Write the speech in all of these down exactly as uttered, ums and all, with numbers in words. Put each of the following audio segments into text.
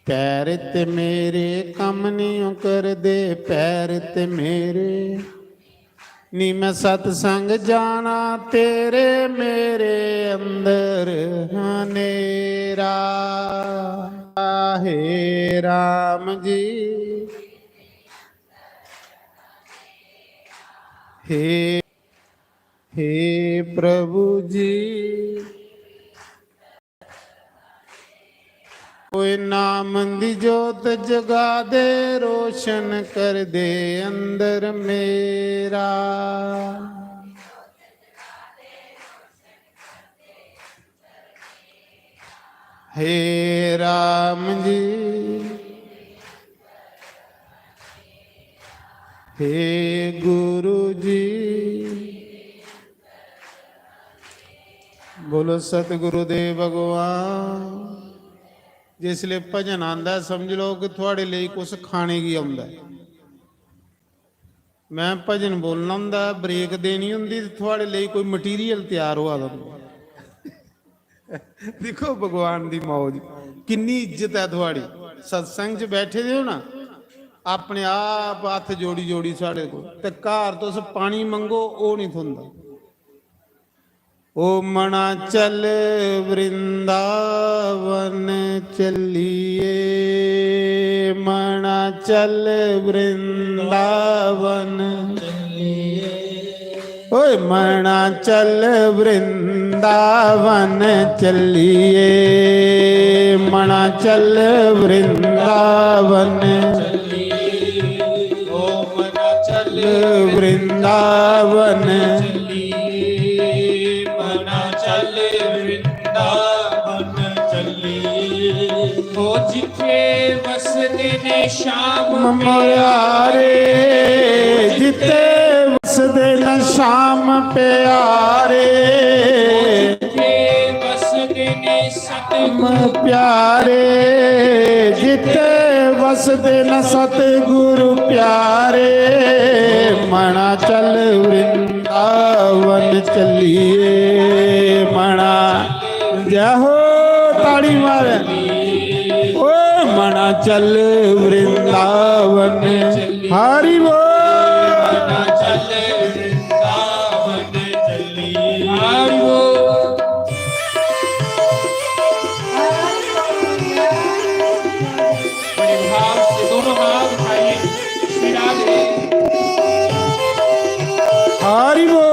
पैर ते मेरे कम्म निं करदे, पैर ते मेरे। नी मैं सतसंग जाना, तेरे मेरे अंदर हनेरा। हे राम जी, हे, हे प्रभु जी। ओए नाम दी जोत जगा दे, रोशन कर दे अंदर मेरा। हे राम जी, हे गुरु जी। बोलो सतगुरु देव भगवान। जिसले भजन आंदा है, समझ लो कि थुआड़े लेई कुछ खाने गी आंदा है। मैं भजन बोलना होंदा, ब्रेक देनी होंदी, ते थुआड़े लेई कोई मटीरियल त्यार होआ दा होंदा। दिक्खो भगवान दी मौज, किन्नी इज्जत ऐ थुआड़ी। सत्संग च बैठे दे हो ना, अपने आप हत्थ जोड़ी जोड़ी साढ़े कोल, ते घर तुस पानी मंगो, ओह् नहीं थ्होंदा। ओ मना चल वृंदावन चलिए, मना चल वृंदावन। ओए मना चल वृंदावन चलिए, मना चल वृंदावन। ओ मना चल वृंदावन। मना चल वृंदावन चलिए। ओ जिथे वसदे ने श्याम प्यारे, जिथे वसदे ने श्याम प्यारे। ओ जिथे वसदे ने सतगुरु प्यारे, जिथे वसदे न सतगुरु प्यारे। मना चल वृंदावन चलिए, मना। जय हो, ताड़ी मार। ओ मना चल वृंदावन। हरि बोल। बड़े भाव से दोनों हाथ उठाइए। श्री राधे। हरि बोल।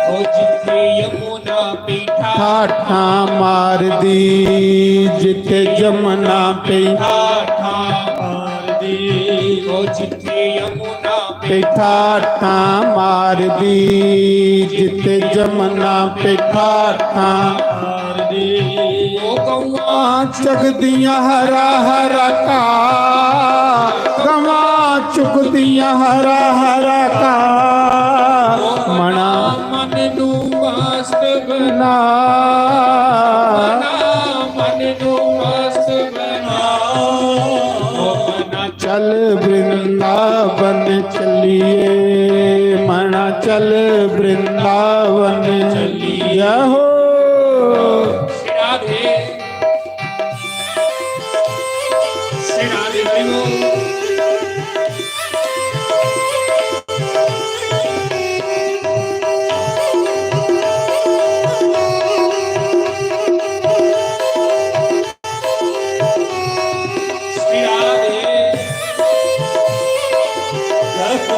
ओ जिथे यमुना पेठा ठाठां मारदी, जिथे जमुना पे ठाठां मारदी। ओ जिथे यमुना पे ठाठां मारदी, जिथे जमुना पे ठाठां मारदी। ओ गौआं चगदियां हरा हरा घा, गवां चुगदियां हरा हरा घा। मना मन नू मस्त बना, मना मन नू मस्त बना। ओ मना चल वृंदावन चलिए, मना चल वृंदावन चलिए। जय हो। श्री राधे। श्री राधे हरि बोल। श्री राधे। जय हो।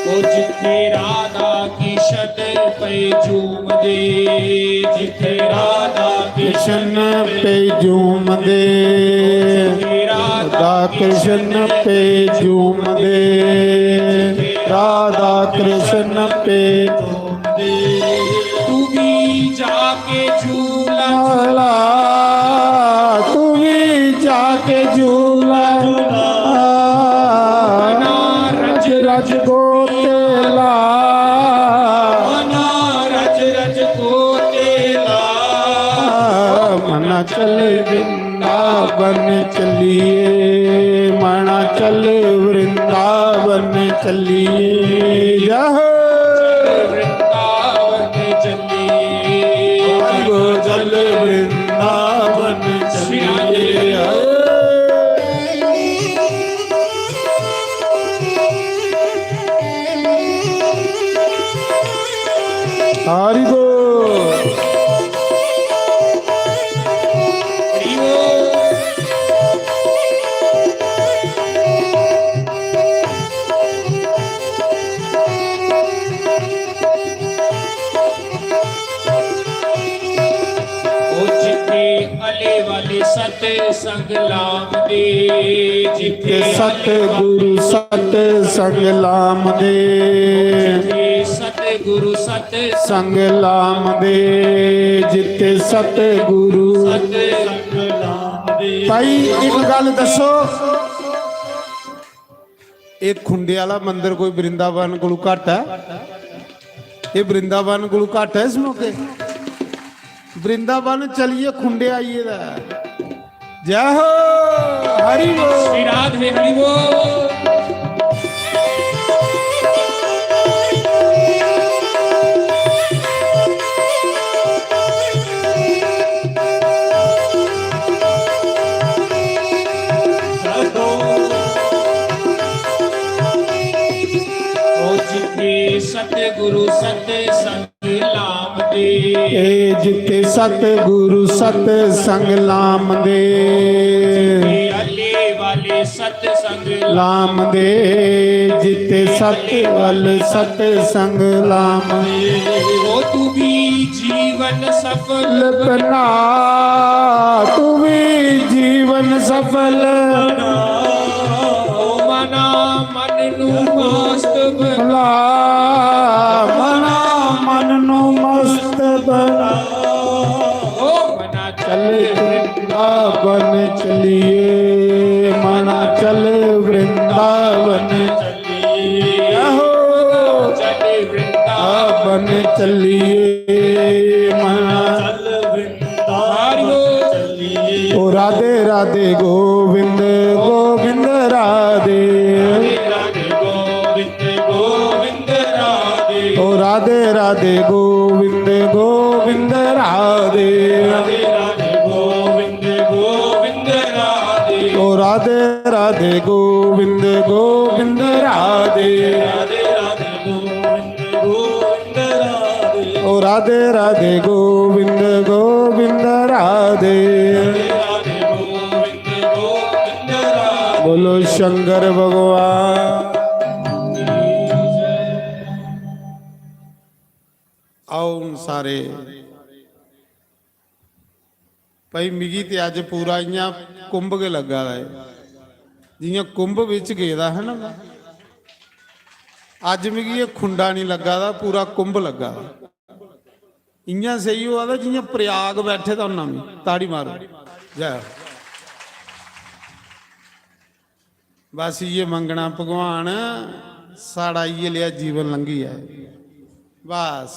ओ जिथे राधा कृष्ण पे झूमदे, जिथे राधा कृष्ण पे झूमदे, जिथे राधा कृष्ण पे झूमदे। राधा कृष्ण पे तू भी जाके झूला झूला, तू भी जाके झूला झूला। रज रज गोतेला, रज रज गोतेला। मना चल वृंदावन चलिए, मना चल वृंदावन चलिए। जय हो। वृंदावन चलिए। चल वृंदावन चलिए। हरि बोल। ओ जिथे अले वाले सतसंग लाम दे, जिथे सतगुरु सतसंग लाम दे, जिथे सतगुरु सतसंग लाम दे, जिथे सतगुरु सतसंग लाम दे। भाई, एक गल दसो, ਇਹ ਖੁੰਡੇ ਵਾਲਾ ਮੰਦਿਰ ਕੋਈ ਵਰਿੰਦਾਵਨ ਕੋਲੋਂ ਘੱਟ ਹੈ? ਇਹ ਵਰਿੰਦਾਵਨ ਕੋਲੋਂ ਘੱਟ ਹੈ ਇਸ ਮੌਕੇ? ਵਰਿੰਦਾਵਨ ਚਲਿਏ, ਖੁੰਡੇ ਆਈਏ ਦਾ। ਜੈ ਹੋ, ਹਰੀ ਬੋਲ। श्री राधे हरि बोल। ओ जिथे सतगुरु सतसंग लाम दे। ए जिथे सतगुरु सतसंग लाम दे। जिथे अले वाले सतसंग लाम दे। जिथे सत वल सतसंग लाम दे। ओ तू भी जीवन सफल बना, तू भी जीवन सफल बना। ओ मना मन नू मस्त बना, मना मन नू मस्त बना। ओ मना चल वृंदावन चलिए, मना चल वृंदावन चलिए। आहो। चल वृंदावन चलिए, मना चल वृंदावन चलिए। ओ राधे राधे गोविंद गोविंद राधे। राधे राधे गोविंद गोविंद राधे। ओ राधे राधे गोविंद गोविंद राधे। राधे राधे गोविंद गोविंद राधे। ओ राधे राधे गोविंद गोविंद राधे। राधे राधे गोविंद गोविंद राधे। ओ राधे राधे गोविंद गोविंद राधे। राधे राधे गोविंद गोविंद राधे। बोलो शंकर भगवान। आओ हुन सारे। भाई, मिगी ते अज्ज पूरा इ'यां कुंभ गै लग्गा दा ऐ, जि'यां कुंभ बिच गेदा हा ना में। अज्ज मिगी एह् खुंडा निं लग्गा दा, पूरा कुंभ लग्गा दा। इ'यां सेही होआ दा जि'यां प्रयाग बैठे दा होना में। ताड़ी मारो। जै हो। बस इ'यै मंगना, भगवान, साढ़ा इ'यै लेआ जीवन लंघी जाए। बस,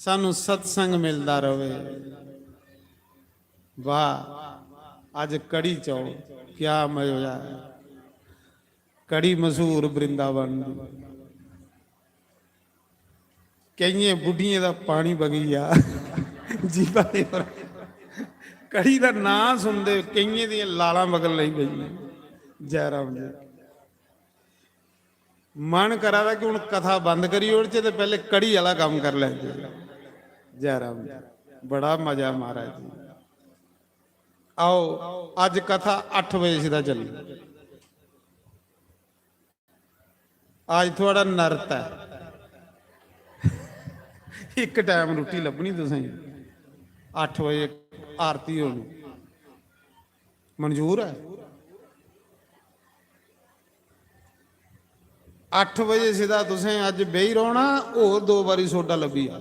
सानू सत्संग मिलदा रवे। वाह, अज कढ़ी चौल, क्या मजा है। कढ़ी मशहूर वृंदावन दी। केइयें बुड्ढियें दा पानी बगी गेआ जीभा दे उप्पर। कढ़ी दा नांऽ सुनदे केइयें दियां लालां बगन लगी पेइयां। जय राम जी। मन करा दा कि हुन कथा बंद करी ओड़चै ते पैह्ले कढ़ी आह्ला कम्म करी लैंदे। जय राम जी। बड़ा मजा महाराज जी। आओ, अज्ज कथा अट्ठ बजे सिद्धा चली। अज्ज थुआढ़ा नर्त ऐ। इक टैम रुट्टी लब्भनी तुसेंगी, अट्ठ बजे आरती होनी। मंजूर ऐ? अट्ठ बजे सिद्धा तुसें अज्ज बेही रौह्ना, होर दो बारी सोडा लब्भी जा,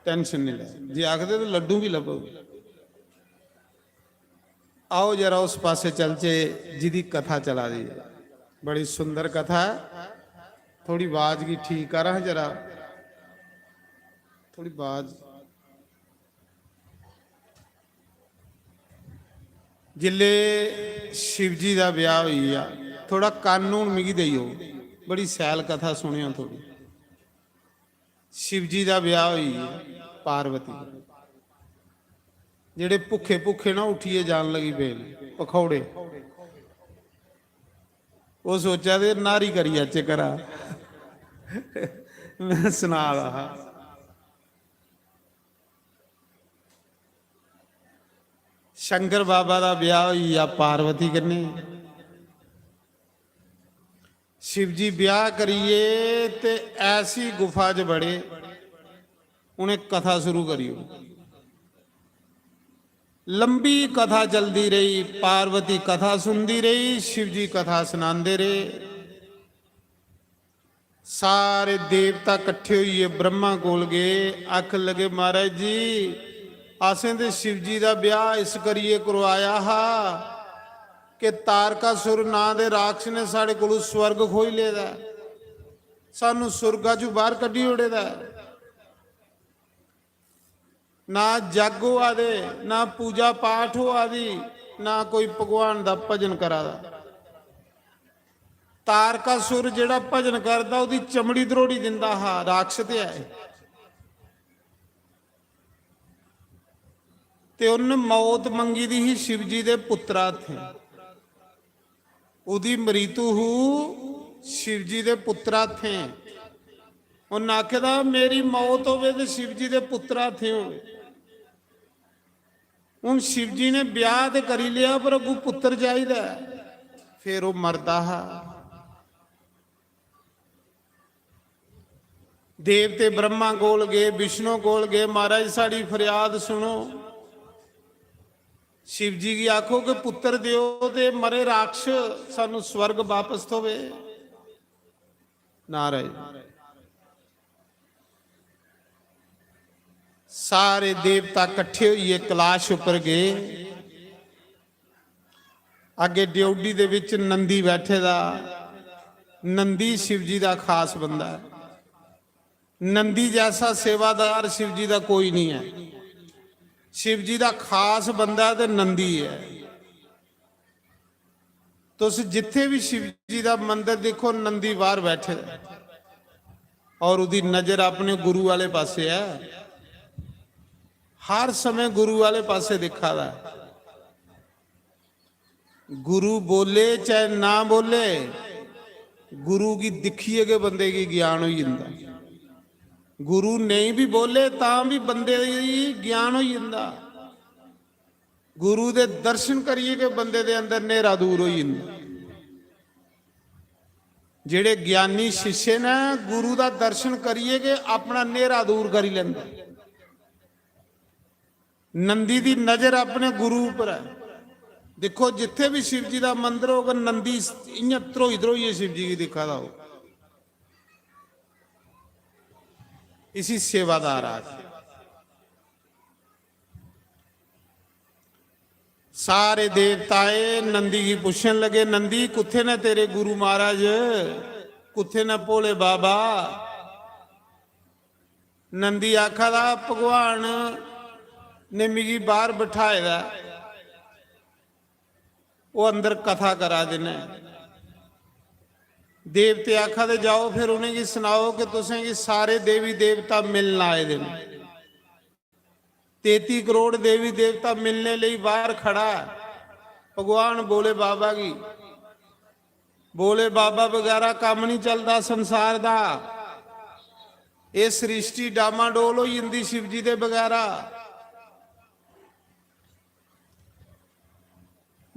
tension निं लै। जे आखदे ते लड्डू बी लब्भग। आओ जरा उस पासै चलचे जिदी कथा चला दी ऐ। बड़ी सुंदर कथा ऐ। थोड़ी बाज गी ठीक कर हां जरा, थोड़ी बाज। जिल्ले शिवजी दा ब्याह होई गेआ, थोड़ा कन्न हून मिगी देइयो, बड़ी सैल कथा सुनेओ थोड़ी। शिवजी दा ब्याह होई गेआ, पार्वती, जेह्ड़े भुक्खे भुक्खे ना उठियै जान लगी पे न पखौड़े, ओह् सोचा दे न्हारी करी जाचे घरा। मैं सना दा हा। शंकर बाबा दा ब्याह होई गेआ पार्वती कन्नै। शिवजी ब्याह करियै ते ऐसी गुफा च बड़े, उ'नें कथा शुरू करी ओड़ी। लंबी कथा चलदी रेही, पार्वती कथा सुनदी रेही, शिवजी कथा सनांदे रेह्। सारे देवता कट्ठे होइयै ब्रह्मा कोल गे, आखन लगे, "महाराज जी, असें ते शिवजी दा ब्याह इस करियै करवाया हा कि तारकासुर नां दे राक्षस ने साढ़े कोलू स्वर्ग खोई लेदा ऐ, सानू सुर्गा चू बाहर कड्ढी ओड़े दा ऐ।" ना जग होआ दे, ना पूजा पाठ होआ दी, ना कोई भगवान दा भजन करा दा। तारकासुर जेह्ड़ा भजन करदा, ओह्दी चमड़ी द्रोड़ी दिंदा हा, राक्षस ते ऐ। ते उन्न मौत मंगी दी ही शिवजी दे पुत्तरा हत्थें। उदी मृत्यु हू शिवजी दे पुत्तरा हत्थें। उन्न आखे दा, "मेरी मौत होवे ते शिवजी दे पुत्तरा हत्थें होवे।" हुन शिवजी ने ब्याह ते करी लिया, पर अग्गू पुत्तर चाहिदा ऐ। फिर ओह मरदा हा। देवते ब्रह्मा कोल गए, विष्णु कोल गए, "महाराज, साढ़ी फरियाद सुनो, शिवजी गी आखो कि पुत्तर देओ ते मरे राक्षस सानू स्वर्ग वापस थोवे।" नाराज, सारे देवता कट्ठे होइए कैलाश उप्पर गए। अग्गे ड्योढ़ी दे विच नंदी बैठे दा। नंदी शिवजी दा खास बंदा ऐ। नंदी जैसा सेवादार शिवजी दा कोई नहीं है। शिवजी दा खास बंदा ते नंदी ऐ। तुस जित्थे भी शिवजी दा मंदिर दिक्खो, नंदी बाहर बैठे दा ऐ और उदी नजर अपने गुरु वाले पासे ऐ। हर समय गुरु वाले पासे दिक्खा दा ऐ। गुरु बोले चाहे ना बोले, गुरु गी दिक्खियै गै बंदे गी ज्ञान होई जंदा। गुरु नेईं भी बोले तां भी बंदे गी ज्ञान होई जंदा। गुरु दे दर्शन करियै गै बंदे दे अंदर न्हेरा दूर होई जंदा। जेह्ड़े ज्ञानी शिष्य न, गुरु दा दर्शन करियै गै अपना न्हेरा दूर करी लैंदे। नंदी दी नजर अपने गुरु उप्पर ऐ। दिक्खो, जित्थे भी शिव जी दा मंदर होग, नंदी इस-, इ'यां ध्रोई ध्रोइयै शिव जी गी दिक्खा दा होग। इसी सेवादार आखदे। सारे देवताएं नंदी गी पुच्छन लगे, "नंदी, कुत्थे न तेरे गुरु महाराज? कुत्थे न भोले बाबा?" नंदी आखा दा, "भगवान ने मिगी बाहर बठाए दा ऐ, ओह अंदर कथा करा दे न।" देवते आखा दे, "जाओ, फिर उ'नेंगी सनाओ कि तुसेंगी सारे देवी देवता मिलन आए दे न।" तेती करोड़ देवी देवता मिलने लेई बाहर खड़ा ऐ भगवान भोले बाबा गी। भोले बाबा बगैरा कम्म नहीं चलदा संसार दा। एह सृष्टि डामाडोल होई जंदी शिव जी दे बगैरा।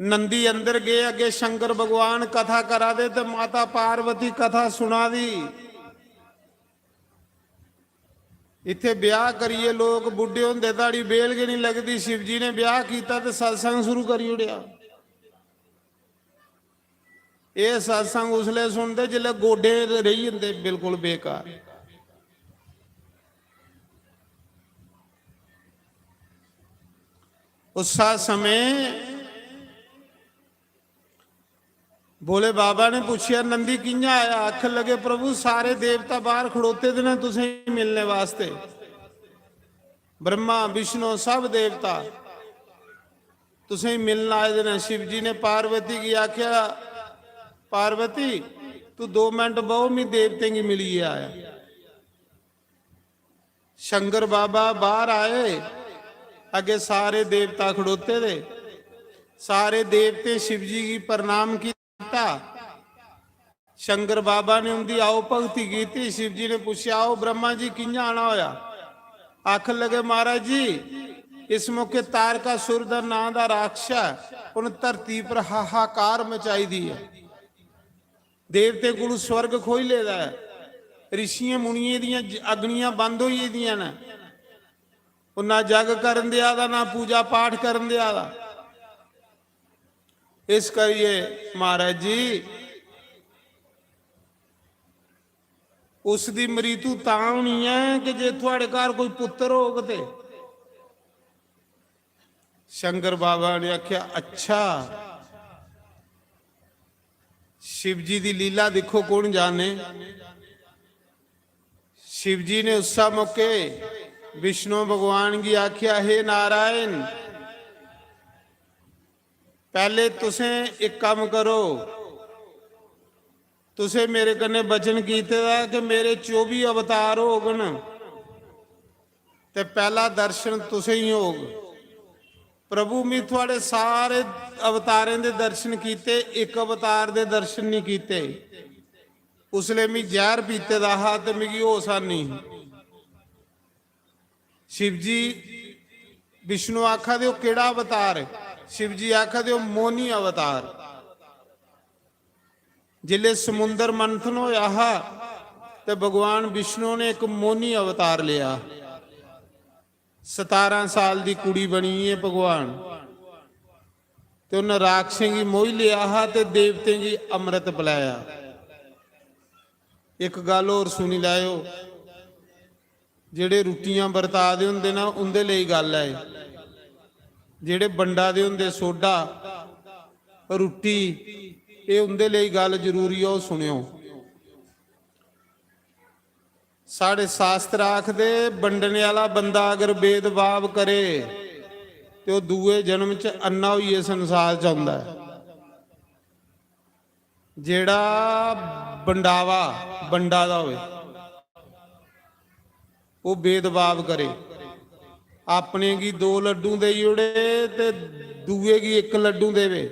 नंदी अंदर गए, अगे शंकर भगवान कथा करा दे ते माता पार्वती कथा सुना दी। इत्थे ब्याह करियै लोक बुड्ढे होंदे, धड़ी बेल गै नहीं लगदी। शिव जी ने ब्याह कीता ते सत्संग शुरू करी ओड़ेआ। एह् सत्संग उसलै सुनदे जिसलै गोडे रेही जंदे बिल्कुल बेकार। उस समें भोले बाबा ने पुच्छेआ, "नंदी कि'यां आया?" आखन लगे, "प्रभु, सारे देवता बाहर खड़ोते दे न तुसेंगी मिलने वास्ते, ब्रह्मा, विष्णु, सब देवता तुसेंगी मिलन आए दे न।" शिव जी ने पार्वती गी आखेआ, "पार्वती, तू दो मिनट बहो, मैं देवतें गी मिलियै आया।" शंकर बाबा बाहर आए, अग्गे सारे देवता खड़ोते दे। सारे देवतें शिव जी गी प्रणाम किया। शंकर बाबा ने उंदी आओ भगती कीती। शिव जी ने पूछेआ, "आओ ब्रह्मा जी, कि'यां आना होया?" आखन लगे, "महाराज जी, इस मौके तारकासुर दा नां दा राक्षस ऐ, उन धरती पर हाहाकार मचाई दी ऐ। देवतें कोलू स्वर्ग खोई लेदा ऐ, ऋषियें मुनियें दियां ज-, अग्नियां बंद होई गेदियां न, ओह् ना जग करन देआ दा, ना पूजा पाठ करन देआ दा। इस करियै महाराज जी, उस दी मृत्यु तां होनी ऐ कि जे थुआड़े घर कोई पुत्तर होग ते।" शंकर बाबा ने आखेआ, "अच्छा, शिव जी दी लीला दिक्खो, कौन जाने।" शिव जी ने उस्सै मौके विष्णु भगवान गी आखेआ, "हे नारायण, पैह्ले तुसें इक कम्म करो, तुसें मेरे कन्नै वचन कीते दा कि मेरे चौबी अवतार होगन ते पैह्ला दर्शन तुसें ही होग। प्रभु, मी थुआड़े सारे अवतारें दे दर्शन कीते, इक अवतार दे दर्शन नहीं कीते। उसले मी जहर पीते दा हा ते मिगी होश आनी ही।" शिव जी, विष्णु आखा दे, "ओह् केह्ड़ा अवतार ऐ?" शिव जी आखा दे, "ओह् मोहनी अवतार।" जिसले समुंदर मंथन होया हा ते भगवान विष्णु ने इक मोहनी अवतार लिया। सतारां साल दी कुड़ी बनी ऐ भगवान, ते उन्हें राक्षसें गी मोही लिया हा ते देवतें गी अमृत पिलाया। इक गल्ल होर सुनी लैओ, जेह्ड़े रुट्टियां बरता दे होंदे ना, उंदे लेई गल्ल ऐ। जेह्ड़े बंडा दे होंदे सोडा, रुट्टी, एह् उंदे लेई गल्ल जरूरी ऐ, ओह् सुनेओ। साढ़े शास्त्र आखदे, बंडने आह्ला बंदा अगर भेदभाव करे ते ओह् दूए जन्म च अन्ना होइयै संसार च औंदा ऐ। जेह्ड़ा बंडावा, बंडा दा होए, ओह् भेदभाव करे, अपने गी दो लड्डू देई ओड़े ते दूए गी इक लड्डू देवे,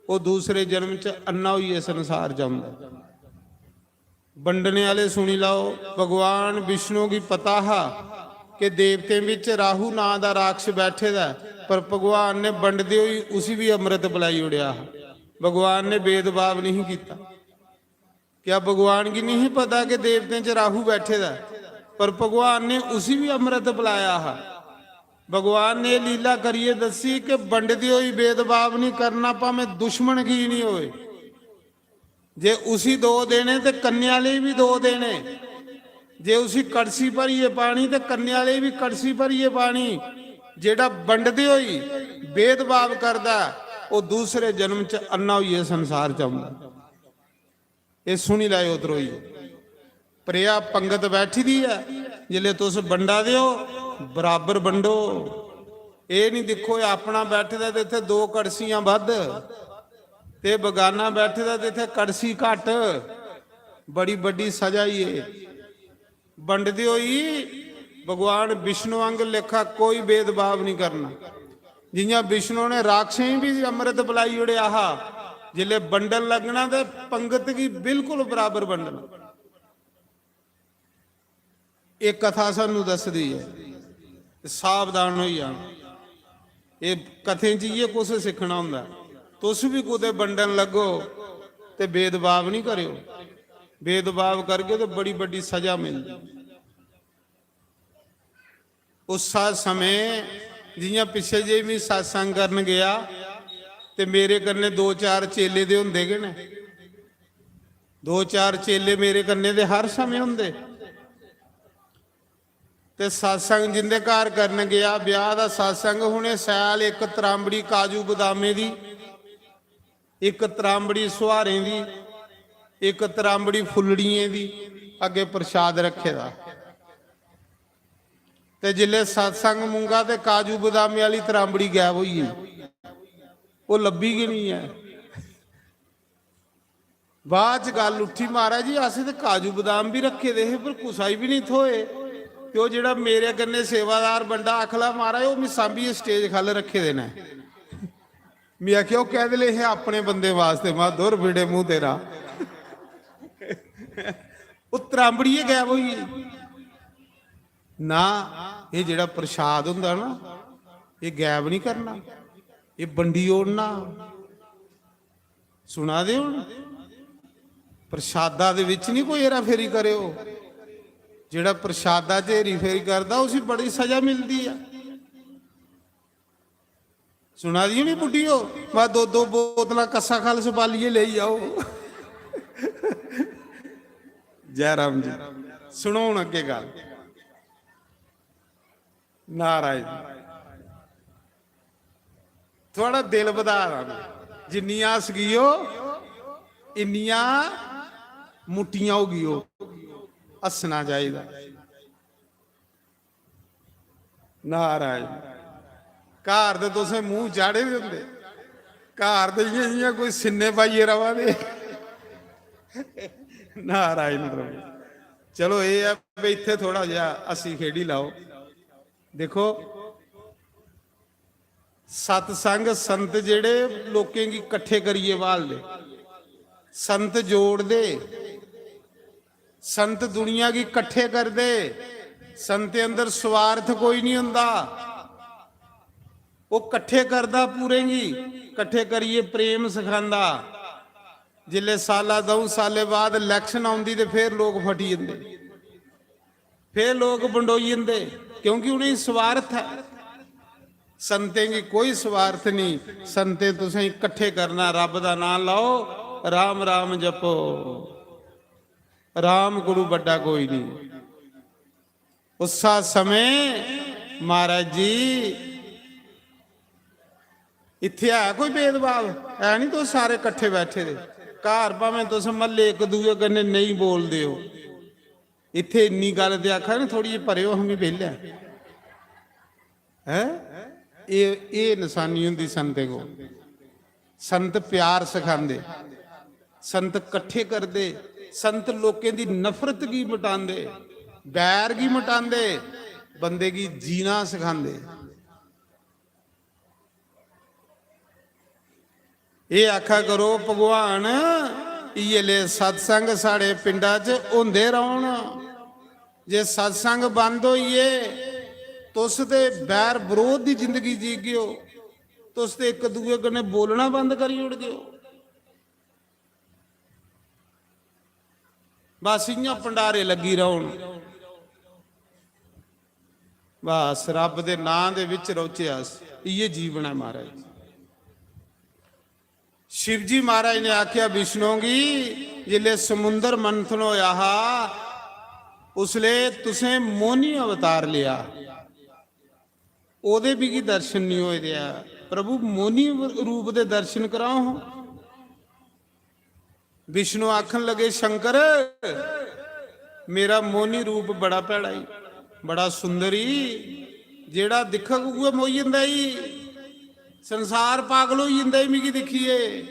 ओह् दूसरे जन्म च अन्ना होइयै संसार च औंदा ऐ। बंडने आह्ले सुनी लैओ, भगवान विष्णु गी पता हा कि देवतें बिच राहु नां दा राक्षस बैठे दा ऐ, पर भगवान ने बंडदे होई उसी बी अमृत पिलाई ओड़ेआ हा। भगवान ने भेदभाव नहीं कीता। क्या भगवान गी नहीं पता कि देवतें च राहु बैठे दा ऐ? पर भगवान ने उसी बी अमृत पिलाया हा। भगवान ने एह् लीला करियै दस्सी कि बंडदे होई भेदभाव नहीं करना, भामें दुश्मन की नहीं होए। जे उसी दो देने ते कन्ने आह्ले गी बी दो देने। जे उसी कड़छी भरियै पानी ते कन्ने आह्ले गी बी कड़छी भरियै पानी। जेह्ड़ा बंडदे होई भेदभाव करदा ऐ, ओह् दूसरे जन्म च अन्ना होइयै संसार च औंदा। एह् सुनी लैओ, त्रोई। प्रेया पंगत बैठी दी ऐ, जिसलै तुस बंडा दे ओ, बराबर बंडो। एह् निं दिक्खो, एह् अपना बैठे दा ते इत्थै दो कड़छियां बद्ध, ते बगाना बैठे दा ते इत्थै कड़छी घट्ट। बड़ी बड्डी सजा ही एह्। बंडदे होई भगवान विष्णु आंग लेखा कोई भेदभाव नहीं करना। जियां विष्णु ने राक्षसें गी बी अमृत पिलाई ओड़ेआ हा, जिसलै बंडन लगना ते पंगत गी बिल्कुल बराबर बंडना। एह् कथा सानू दसदी ऐ, सावधान होई जाना। एह् कथें च इ'यै कुछ सिक्खना होंदा ऐ। तुस बी कुतै बंडन लगो ते भेदभाव नहीं करेओ, भेदभाव करगे ते बड़ी बड्डी सजा मिलदी। उस समय जियां पिच्छे जे मैं सत्संग करन गया ते मेरे कन्नै दो चार चेले दे होंदे गै न। दो चार चेले मेरे कन्ने दे हर समें होंदे। ते सत्संग जिंदे घर करन गया, ब्याह दा सत्संग, हुने सैल इक त्रांबड़ी काजू बदामें दी, इक त्रांबड़ी सुहारें दी, इक त्रांबड़ी फुल्लड़ियें दी, अग्गे प्रसाद रखे दा। ते जिसले सत्संग मुंगा ते काजू बदामें आली त्रांबड़ी गायब होई गेई, ओह लब्भी गै नहीं ऐ। बाद च गल्ल उठी, "महाराज जी, असें ते काजू बदाम भी रखे दे हे, पर कुसा गी भी नहीं थ्होए।" ते ओह जेहड़ा मेरे कन्नै सेवादार बंदा आखला, "महाराज, ओह मी सांभियै स्टेज ख'ल्ल रखे दे न।" में आखेआ, "ओह कैहदे ले हे?" "अपने बंदे वास्ते।" में, "दुर फिड़े मूंह तेरा।" ओह त्रांबड़ियै गायब होई गेई। ना, एह जेहड़ा प्रसाद होंदा ना, एह गायब नहीं करना, एह बंडी ओड़ना। सुना दे हुन? प्रसादा दे विच नहीं कोई हेरा फेरी करेओ। जेहड़ा प्रसादा च हेरी फेरी करदा, उसी बड़ी सजा मिलदी ऐ। सुना दी नहीं बुड्ढियो? मैं दो दो बोतलां कस्सा खल च पालियै लेई आओ। जय राम जी। सुनो हुन अग्गे गल्ल। नारायण, थुआढ़ा दिल बधा दा। जिन्नियां हसगियो, इन्नियां मुट्टियां होगियो। हस्सना चाहिदा। नारायण, घर ते तुसें मूंह चाढ़े दे होंदे, घर ते इ'यां, इ'यां कोई सिन्ने पाइयै रवा दे। नारायण प्रभु। चलो, एह् ऐ भई, इत्थै थोह्ड़ा जेहा हस्सी खेढी लैओ। देखो, सत्संग संत जेह्ड़े लोकें गी कट्ठे करियै ब्हालदे, संत जोड़दे, संत दुनिया गी कट्ठे करदे। संतें अंदर स्वार्थ कोई निं होंदा। ओह् कट्ठे करदा पूरें गी, कट्ठे करियै प्रेम सखांदा। जिसलै साला द'ऊं सालें बाद election औंदी ते फिर लोक फटी जंदे, फिर लोक बंडोई जंदे, क्योंकि उ'नेंगी स्वार्थ ऐ। संतें गी कोई स्वार्थ नहीं। संतें तुसें कट्ठे करना, रब दा नाम लाओ, राम राम जपो। राम कोलू बड्डा कोई नहीं। उस्सा समें महाराज जी, इत्थै है कोई भेदभाव? है नहीं, तुस सारे कट्ठे बैठे दे। घर भामें तुस म्हल्ले इक दूए कन्नै नेईं बोलदे ओ, इत्थै इन्नी गल्ल ते आखा ने, थोड़ी जेही परे हो, हम ही बेल्लै। हैं? एह्, एह् नशानी होंदी संतें को। संत प्यार सखांदे, संत कट्ठे करदे, संत लोकें दी नफरत गी मिटांदे, बैर गी मिटांदे, बंदे गी जीना सखांदे। एह् आखा करो, "भगवान, इ'यै ले सत्संग साढ़े पिंडा च होंदे रौह्न। जे सत्संग बंद होई गे, तुस ते बैर बरोध दी जिंदगी जीगेओ, तुस ते इक दूए कन्नै बोलना बंद करी ओड़गेओ।" बस इ'यां भंडारे लग्गी रौह्न। बस रब दे नां दे बिच रौह्चे अस। इ'यै जीवन ऐ महाराज। शिव जी महाराज ने आखेआ विष्णु गी, जिसलै समुंदर मंथन होया हा, उसलै तुसें मोहनी अवतार लेआ, ओह्दे मिगी दर्शन निं होए दे ऐ। प्रभु, मोहनी रूप दे दर्शन कराओ हां। विष्णु आखन लगे, शंकर, मेरा मोहनी रूप बड़ा भैड़ा ई, बड़ा सुंदर ई, जेह्ड़ा दिक्खग उ'ऐ मोही जंदा ई। संसार पागल होई जंदा ई मिगी दिक्खियै।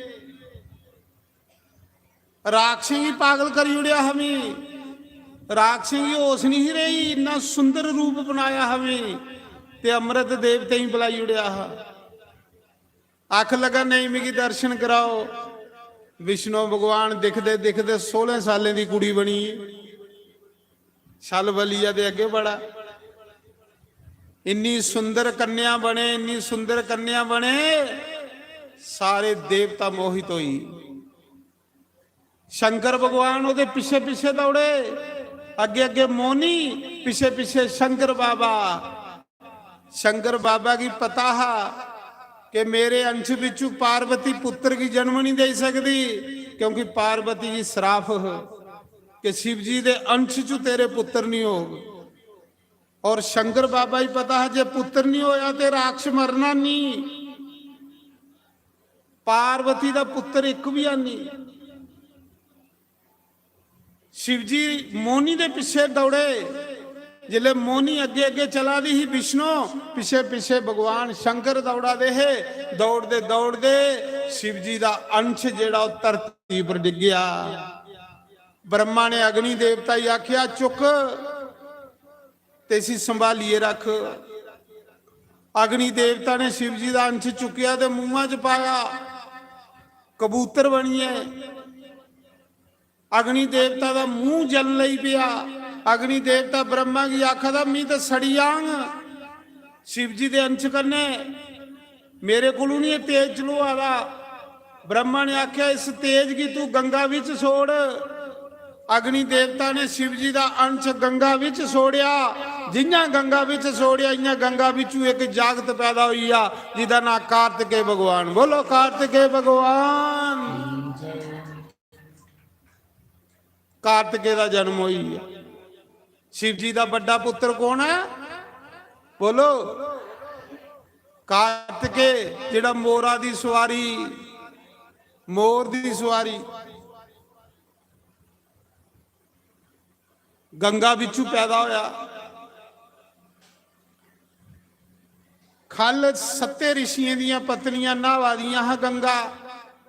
राक्षसें गी पागल करी ओड़ेआ हा में, राक्षसें गी होश निं ही रेही, इन्ना सुंदर रूप बनाया हा में, ते अमृत देवतें गी बलाई ओड़ेआ हा। आख लगा, "नेईं, मिगी दर्शन कराओ।" विष्णु भगवान दिखदे दिखदे सोलां सालें दी कुड़ी बनी। छल बलिया दे अग्गे बड़ा। इन्नी सुंदर कन्या बने, इन्नी सुंदर कन्या बने, सारे देवता मोहित होई। शंकर भगवान ओह्दे पिच्छे पिच्छे दौड़े, अग्गे अग्गे मोहनी, पिच्छे पिच्छे शंकर बाबा। शंकर बाबा गी पता हा कि मेरे अंश बिच्चू पार्वती पुत्र गी जन्म नहीं दे सकदी, क्योंकि पार्वती गी श्राप ह कि शिव जी दे अंश चु तेरे पुत्र नहीं होग। और शंकर बाबा ही पता है, जे पुत्र नहीं होया ते राक्षस मरना नहीं। पार्वती दा पुत्र एक भी आनी। शिव जी मोहनी दे पिछे दौड़े। जिसले मोहनी अगे अगे चला दी ही, विष्णु पिछे पिछे भगवान शंकर दौड़ा दे हे। दौड़दे दौड़दे शिव जी दा अंश जेड़ा, ओह धरती पर डिग्गया। ब्रह्मा ने अग्नि देवता ही आख्या, "चुक ते इसी संभालिए रख।" अग्नि देवता ने शिव जी दा अंश चुकया ते मुंहा च पाया, कबूतर बनिए। अग्नि देवता दा मुंह जलन लगी पिया। अग्नि देवता ब्रह्मा गी आखा दा, "मी ते सड़ी जांग शिव जी दे अंश कन्नै, मेरे कोलू नहीं एह तेज चलोआ दा।" ब्रह्मा ने आख्या, "इस तेज गी तू गंगा विच छोड़।" अग्नि देवता ने शिव जी दा अंश गंगा विच छोड़या। जियां गंगा विच छोड़या, इयां गंगा विचू एक जागत पैदा होई गया, जिदा नाम कार्तिकेय भगवान। बोलो, कार्तिकेय भगवान। कार्तिकेय दा जन्म होई गया। शिव जी दा बड़ा पुत्र कौन है? बोलो, कार्तिकेय, जेड़ा मोरा दी सवारी, मोर दी सवारी, गंगा बिचू पैदा होया। खल सत्ते ऋषियें दियां पत्नियां न्हावा दियां हा गंगा,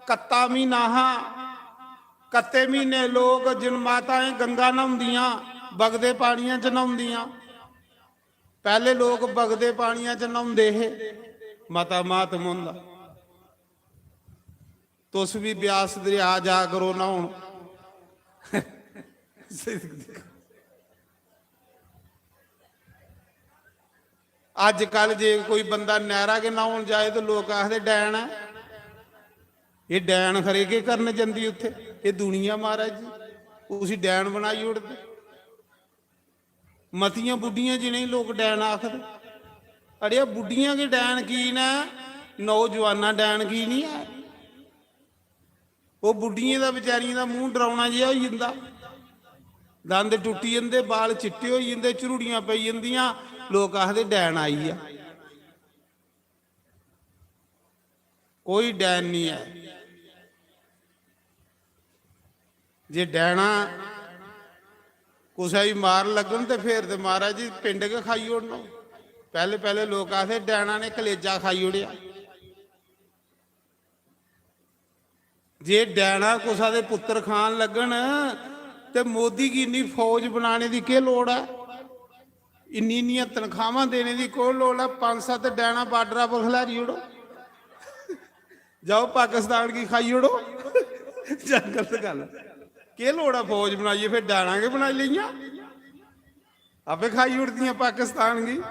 कत्ता म्हीना हा। कत्ते म्हीने लोक, जिन माताएं गंगा न्हौंदियां, बगदे पानियां च न्हौंदियां। पैह्ले लोक बगदे पानियां च न्हौंदे हे, मता म्हात्म होंदा। तुस बी ब्यास दरेआ जा करो न्हौन। अज्जकल जे कोई बंदा नैह्रा गै न्हौन जाए ते लोक आखदे, "डैन ऐ, एह् डैन खरे केह् करन जंदी उत्थै, एह् दुनिया महाराज जी, उसी डैन बनाई ओड़दे।" मतियां बुड्ढियां जिनेंगी लोक डैन आखदे। अड़ेआ, बुड्ढियां गै डैन की न, नौजवानां डैन की निं ऐ? ओह् बुड्ढियें दा, बेचारियें दा मूंह डरौना जेहा होई जंदा, दंद टुट्टी जंदे, बाल चिट्टे होई जंदे, झुरड़ियां पेई जंदियां, लोक आखदे, "डैन आई गेआ।" कोई डैन निं ऐ। जे डैना कुसै गी मार लग्गन ते फिर ते महाराज जी पिंड गै खाई ओड़ना। पैह्ले पैह्ले लोक आखदे, "डैना ने कलेजा खाई ओड़ेआ।" जे डैना कुसा दे पुत्तर खान लग्गन ते मोदी गी इन्नी फौज बनाने दी केह् लोड़ ऐ? इन्नी इन्नियां तनखावां देने दी कोह् लोड़ ऐ? पंज सत्त डैना बार्डरा पर खलारी ओड़ो, जाओ पाकिस्तान गी खाई ओड़ो। जां गलत गल्ल, केह् लोड़ ऐ फौज बनाइयै? फिर डैना गै बनाई लेइयां, आपे खाई ओड़दियां पाकिस्तान गी।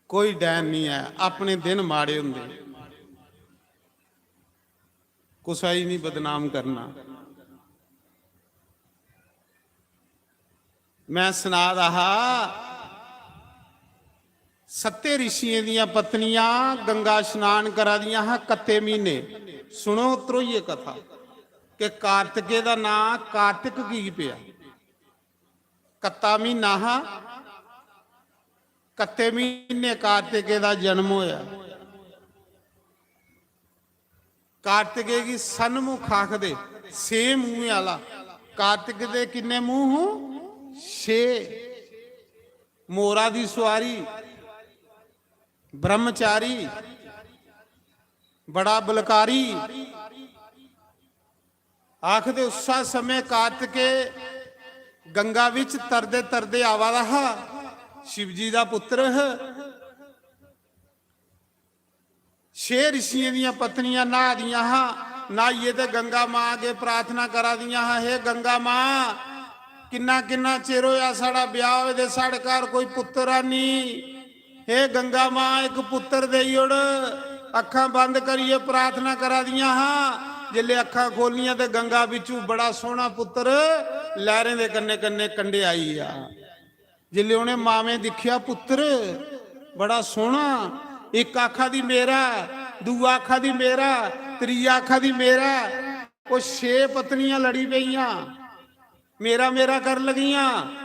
कोई डैन निं ऐ, अपने दिन माड़े होंदे। कुसै गी निं बदनाम करना। मैं सना दा हा, सत्ते ऋषियें दियां पत्नियां गंगा स्नान करा दियां हा कत्ते म्हीने। सुनो ध्रोइयै कथा, कि कार्तिकेय दा नां कार्तिक की पेआ? कत्ता म्हीना हा, कत्ते म्हीने कार्तिकेय दा जन्म होया। कार्तिकेय गी सन्मुख आखदे, छे मुंहें आह्ला। कार्तिक दे किन्ने मूंह हूं? छे। मोरा दी सुआरी, ब्रह्मचारी, बड़ा बलकारी। आखदे उस्सा समें कार्तिकेय गंगा बिच तरदे तरदे आवा दा हा, शिवजी दा पुत्र ह। छे ऋषियें दियां पत्नियां न्हा दियां हा, न्हाइयै ते गंगा मां अग्गें प्रार्थना करा दियां हा, "हे गंगा मां, किन्ना किन्ना चिर होया साढ़ा ब्याह होए दे, साढ़े घर कोई पुत्तर है नी, हे गंगा मां, इक पुत्तर देई ओड़।" अक्खां बंद करियै प्रार्थना करा दियां हा। जिसलै अक्खां खोलियां ते गंगा बिच्चू बड़ा सोहना पुत्तर लैहरें दे कन्नै कन्नै कंडे आई गेआ। जिसलै उ'नें मावें दिक्खेआ, पुत्तर बड़ा सोहना, इक आखा दी मेरा ऐ, दूआ आखा दी मेरा, त्रीया आखा दी मेरा। ओह् छे पत्नियां लड़ी पेइयां, मेरा मेरा कर लगियां।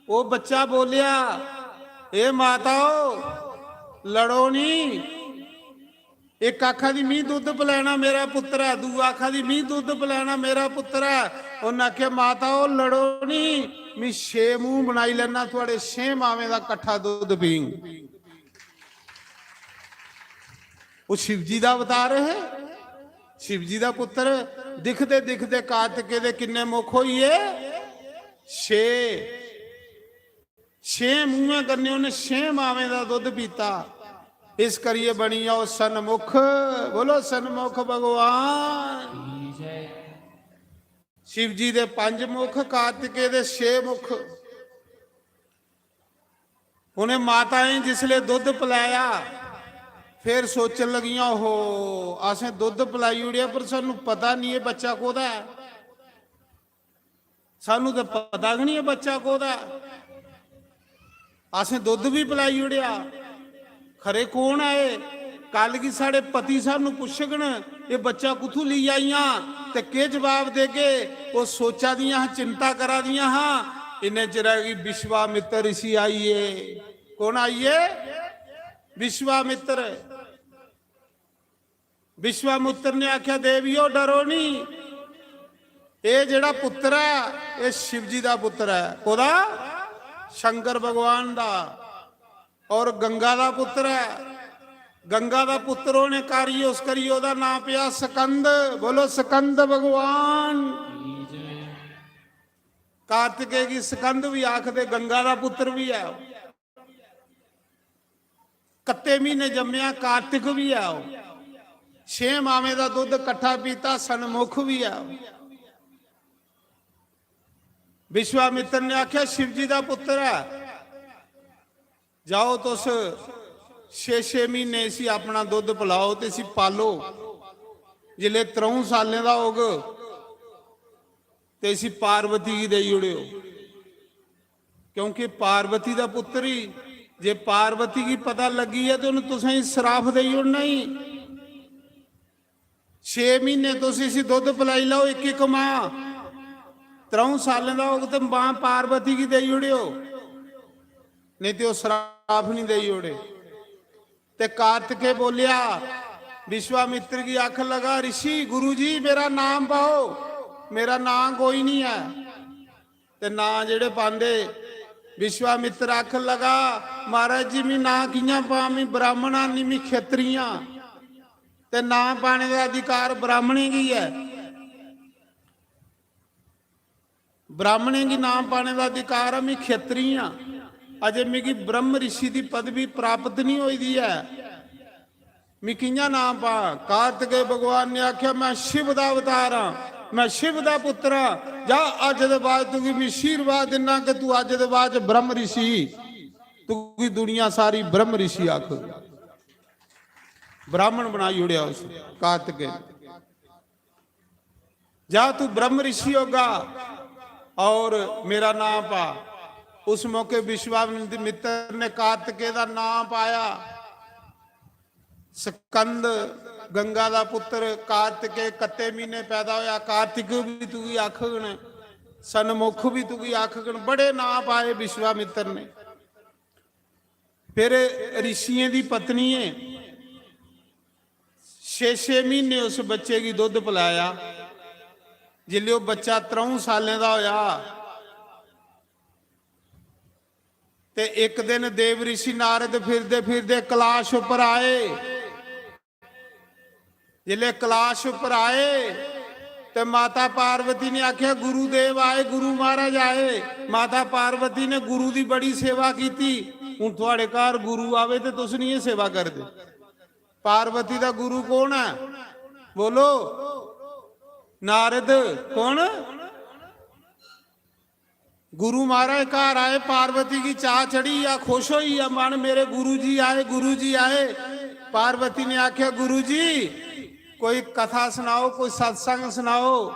ओह् बच्चा बोलेआ, "ए माता, ओ लड़ो नी।" इक आखा दी, "मी दुद्ध पलैना मेरा पुत्तर ऐ", दूआ आखा दी, "मी दुद्ध पलैना मेरा पुत्तर ऐ।" उन्नै आखेआ, "माता, ओ लड़ो नी, मी छे मूंह बनाई लैना, थुआड़े छे मावें दा कट्ठा दुद्ध पींग।" ओह् शिव जी दा अवतार है, शिव जी दा पुत्तर। दिखदे दिखदे कार्तिके दे किन्ने मुख होई गे? छे। छे मूहें कन्नै उन्नै छे मावें दा दुद्ध पीता। इस करियै बनी गेआ ओह् सन्मुख। बोलो सन्मुख भगवान। शिव जी दे पंज मुख, कार्तिके दे छे मुख। उन्हें माताएं जिसले दुद्ध पलाया, फिर सोचन लगियां, "ओहो, असें दुद्ध पलाई ओड़ेआ, पर सानू पता नहीं ये बच्चा कोह्दा ऐ, सानू ते पता गै नहीं ये बच्चा कोह्दा ऐ। असें दुद्ध भी पलाई ओड़ेआ, खरे कौन ऐ एह्? कल गी साढ़े पति सानू पुच्छगन, 'एह् बच्चा कुत्थू लेई आइयां?' ते केह् जवाब देगे?" ओह् सोचा दियां हां, चिंता करा दियां हां। इन्ने चिरै गी विश्वामित्र ऋषि आई गे। कौन आई गे? विश्वामित्र। विश्वामित्र ने आख्या, "देवियो, डरो नहीं, एह् जेह्ड़ा पुत्र ऐ, एह् शिव जी दा पुत्र ऐ।" कोह्दा? शंकर भगवान दा। और गंगा दा पुत्र ऐ। गंगा दा पुत्र होने कारी, उस करी ओह्दा नां पेआ स्कंद। बोलो, स्कंद भगवान। कार्तिकेय गी स्कंद भी आखदे, गंगा दा पुत्र भी ऐ। कत्ते म्हीने जम्मेआ, कार्तिक भी ऐ ओह्। छे मावें दा दुद्ध कट्ठा पीता, सन्मुख भी ऐ ओह्। विश्वामित्र ने आख्या, "शिव जी दा पुत्र ऐ, जाओ तुस छे छे म्हीने इसी अपना दुद्ध पलाओ ते इसी पालो। जिसले त्र'ऊं सालें दा होग ते इसी पार्वती गी देई ओड़ेओ, क्योंकि पार्वती दा पुत्र ही, जे पार्वती गी पता लग्गी ऐ ते उन्हें तुसें गी श्राप देई ओड़ना ही।" छे म्हीने तुस इसी दुद्ध पलाई लैओ, इक इक मां। त्र'ऊं सालें दा होग ते मां पार्वती गी देई ओड़ेओ, नेईं ते ओह् श्राप निं देई ओड़े। ते कार्तिकेय बोलेआ, विश्वामित्र गी आखन लगा, "ऋषि, गुरु जी, मेरा नाम पाओ, मेरा नां कोई निं ऐ।" ते नां जेह्ड़े पांदे, विश्वामित्र आखन लगा, "महाराज जी, मी नां कि'यां पां? मी ब्राह्मण आं, निं मी खेतरी आं। ते नां पाने दा अधिकार ब्राह्मणें गी ऐ। ब्राह्मणें गी नां पाने दा अधिकार ऐ, मी खेतरी आं। अजे मिगी ब्रह्म ऋषि दी पदवी प्राप्त निं होई दी ऐ।" मी कि'यां नां पां? कार्तिकेय भगवान ने आखेआ, "मैं शिव दा अवतार आं, मैं शिव दा पुत्र आं। जा, अज्ज दे बाद तुगी मैं आशीर्वाद दिन्ना कि तू अज्ज दे बाद च ब्रह्म ऋषि, तुगी दुनिया सारी ब्रह्म ऋषि आखग।" ब्राह्मण बनाई ओड़ेआ उस कार्तिकेय ने। "जा, तू ब्रह्म ऋषि होगा और मेरा नां पा।" उस मौके विश्वामित्र ने कार्तिकेय दा नां पाया। स्कंद, गंगा दा पुत्र, कार्तिकेय, कत्ते म्हीने पैदा होया, कार्तिक भी तुगी आखगन, सन्मुख भी तुगी आखगन, बड़े नां पाए विश्वामित्र ने। फिर ऋषियें दी पत्नियें छे छे म्हीने उस बच्चे गी दुद्ध पलाया। जिसलै ओह् बच्चा त्र'ऊं सालें दा होया, ते इक दिन देव ऋषि नारद फिरदे फिरदे कैलाश उप्पर आए। जिसलै कैलाश उप्पर आए ते माता पार्वती ने आखेआ, "गुरुदेव आए, गुरु महाराज आए।" माता पार्वती ने गुरु दी बड़ी सेवा कीती। "हुन थुआड़े घर गुरु आवे ते तुस निं एह् सेवा करदे।" पार्वती दा गुरु कौन ऐ? बोलो, नारद। कौन? गुरु महाराज घर आए, पार्वती गी चाह चढ़ी या, खुश होई या मन, "मेरे गुरु जी आए, गुरु जी आए।" पार्वती ने आख्या, "गुरु जी, कोई कथा सनाओ, कोई सत्संग सनाओ।"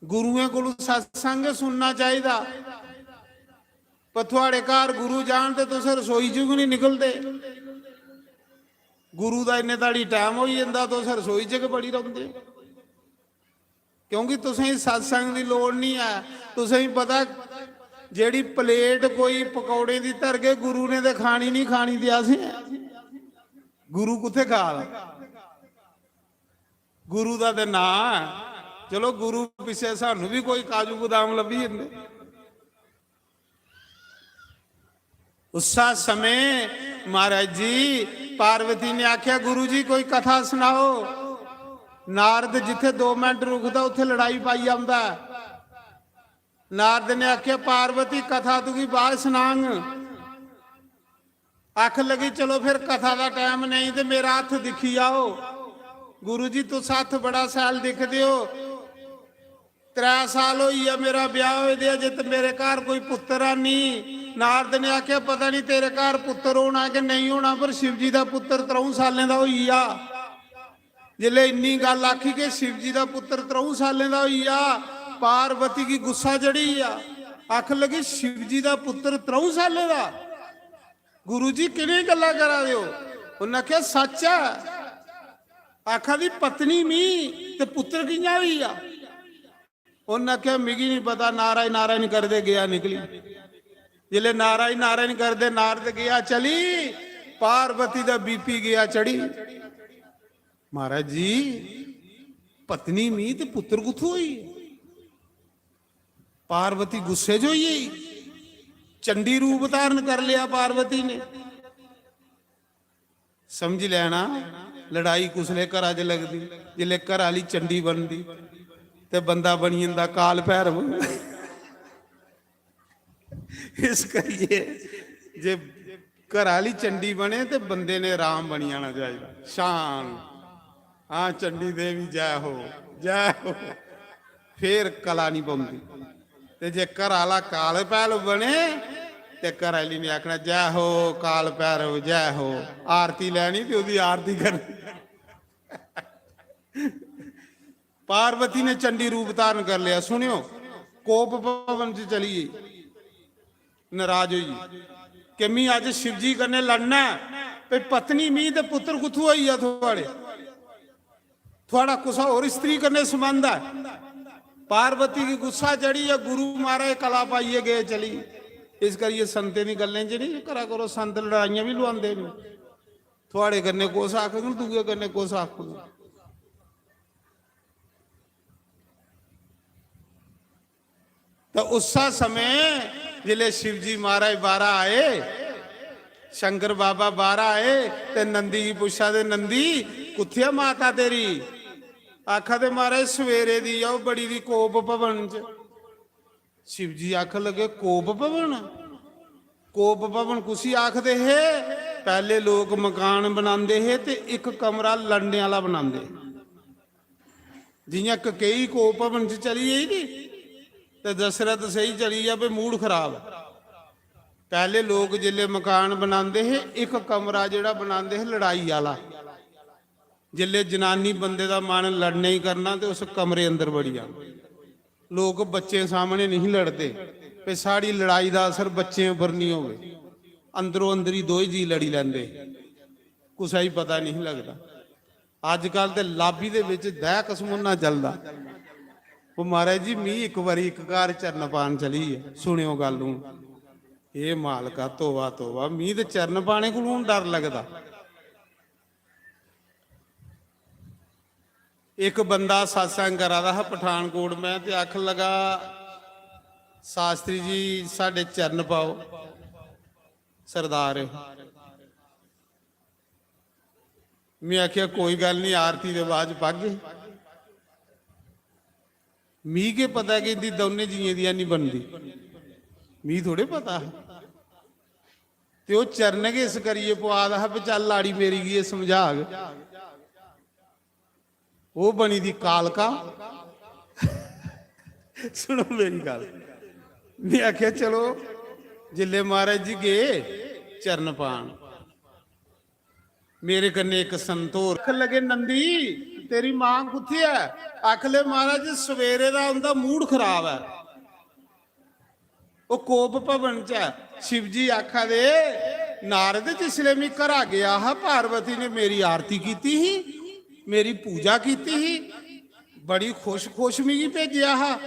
गुरुएं कोलू सत्संग सुनना चाहिदा, पर थुआड़े घर गुरु जान ते तुस रसोई चों गै निं निकलदे। गुरु दा इन्ने धड़ी टाइम होई जंदा, तुस रसोई च गै बड़ी रौंह्दे ओ। क्योंकि तुसेंगी सत्संग दी लोड़ निं ऐ। तुसेंगी पता, जेह्ड़ी प्लेट कोई पकौड़े दी धरगे, गुरु ने ते खानी निं, खानी ते असें ऐ। गुरु कुत्थै खा दा? गुरु दा ते नांऽ ऐ। चलो, गुरु पिच्छे सानू बी कोई काजू बदाम लब्भी जंदे। उस्सा समें महाराज जी, पार्वती ने आख्या, "गुरु जी, कोई कथा सनाओ।" नारद जित्थे दो मिनट रुकदा, उत्थे लड़ाई पाई औंदा ऐ। नारद ने आख्या, "पार्वती, कथा तुगी बाद सनांग।" आखन लगी, "चलो फिर, कथा दा टाइम नेईं ते मेरा हत्थ दिक्खी आओ।" गुरु जी, तुस हत्थ बड़ा शैल दिखदे ओ। त्रै साल होई गेआ मेरा ब्याह होए दे, अजे ते मेरे घर कोई पुत्तर है नहीं। नारद ने आखेआ, "पता नहीं तेरे घर पुत्तर होना कि नेईं होना, पर शिव जी दा पुत्तर त्र'ऊं सालें दा होई गेआ।" जिसलै इन्नी गल्ल आखी कि शिव जी दा पुत्तर त्र'ऊं सालें दा होई गेआ, पार्वती गी गुस्सा चढ़ी गेआ। आखन लगी, "शिव जी दा पुत्तर त्र'ऊं सालें दा? गुरु जी, कि'नें गल्लां करा दे ओ?" उन्नै आखेआ, "सच्च ऐ।" आखा दी, "पत्नी मी ते पुत्तर कि'यां होई गेआ?" उन्नै आखेआ, "मिगी नहीं पता, नारायण नारायण करदे गेआ निकली।" जिसलै नारायण नारायण करदे नारद गेआ चली, पार्वती दा बीपी गेआ चढ़ी। महाराज जी, पत्नी मी ते पुत्तर कुत्थों होई? पार्वती गुस्से च होई गेई। चंडी रूप धारण कर लिया पार्वती ने। समझी लैना, लड़ाई कुसलै घरा च लगदी, जिसलै घरा आह्ली चंडी बनदी ते बंदा बनी जंदा काल भैरव। इस करियै जे घरा आह्ली चंडी बने ते बंदे ने राम बनी जाना चाहिदा। शान, "हां, चंडी देवी जय हो, जय हो।" फिर कला नहीं पौंदी। ते जे घर आह्ला काल भैरव बने ते घर आह्ली ने आखना, "जय हो काल भैरव, जय हो।" आरती लैनी ते ओह्दी आरती करनी। पार्वती ने चंडी रूप धारण कर लिया। सुनियो, कोप भवन च चली गेई, नाराज होई गेई कि, "मी अज्ज शिवजी कन्नै लड़ना ऐ, भई पत्नी मी ते पुत्तर कुत्थूं होई गेआ थुआढ़े? थुआढ़ा कुसै होर स्त्री कन्नै संबंध ऐ।" पार्वती गी गुस्सा चढ़ी गेआ, गुरु महाराज कला पाइयै गे चली। इस करियै संतें दी गल्लें च निं करा करो, संत लड़ाइयां बी लुआंदे न। थुआढ़े कन्नै कुस आखग, दूए कन्नै कुस आखग? ते उस्सै समें जिसलै शिवजी महाराज बाह्रा आए, शंकर बाबा बाह्रा आए ते नंदी गी पुच्छा दे, "नंदी, कुत्थै ऐ माता तेरी?" आखा दे, "महाराज, सवेरे दी ऐ, ओह् बड़ी दी कोप भवन च।" शिवजी आखन लगे, "कोप भवन? कोप भवन कुसी आखदे हे? पैह्ले लोक मकान बनांदे हे ते इक कमरा लड़ने आह्ला बनांदे हे। जि'यां ककेई कोप भवन च चली गेई नी, ते दशरथ सेही चली गेआ भई मूड खराब ऐ।" पैह्ले लोक जिसलै मकान बनांदे हे, इक कमरा जेह्ड़ा बनांदे हे लड़ाई आह्ला। जिसलै जनानी बंदे दा मन लड़ने गी करना ते उस कमरे अंदर बड़ी जाना। लोक बच्चें सामने नहीं लड़दे, भई साढ़ी लड़ाई दा असर बच्चें उप्पर नहीं होवे। अंदरों अंदरी दोए जी लड़ी लैंदे, कुसै गी पता नहीं लगदा। अजकल ते लाबी दे बिच दैह् कसमुन्ना चलदा। "ओह् महाराज जी, मी इक बारी इक घर चरण पान चली गे, सुनेओ गल्ल हून।" "एह् मालका, तोबा तोबा, मी ते चरण पाने कोलूं डर लगदा।" इक बंदा सत्संग करा दा हा पठानकोट में, ते आखन लगा, "शास्त्री जी, साढ़े चरण पाओ, सरदार।" में आखेआ, "कोई गल्ल नहीं, आरती दे बाद च पागे।" मी केह् पता कि इंदी दौनें जियें दी हैनी बनदी, मी थोड़े पता हा। ते ओह् चरण गै इस करियै पुआ दा हा, "भी चल, लाड़ी मेरी गी एह् समझाग।" ओह् बनी दी कालका। सुनो मेरी गल्ल, में आखेआ, "चलो, जिल्लै महाराज जी गे चरण पान, मेरे कन्नै इक संत होर।" आखन लगे, "नंदी, तेरी मां कुत्थै ऐ?" आखन लगे, "महाराज, सवेरे दा उं'दा मूड खराब ऐ, ओह् कोप भवन च ऐ।" शिव जी आखा दे, नारद, जिसलै में घरा गेआ हा, पार्वती ने मेरी आरती कीती ही, मेरी पूजा कीती ही, बड़ी खुश खुश मिगी भेजेआ हा।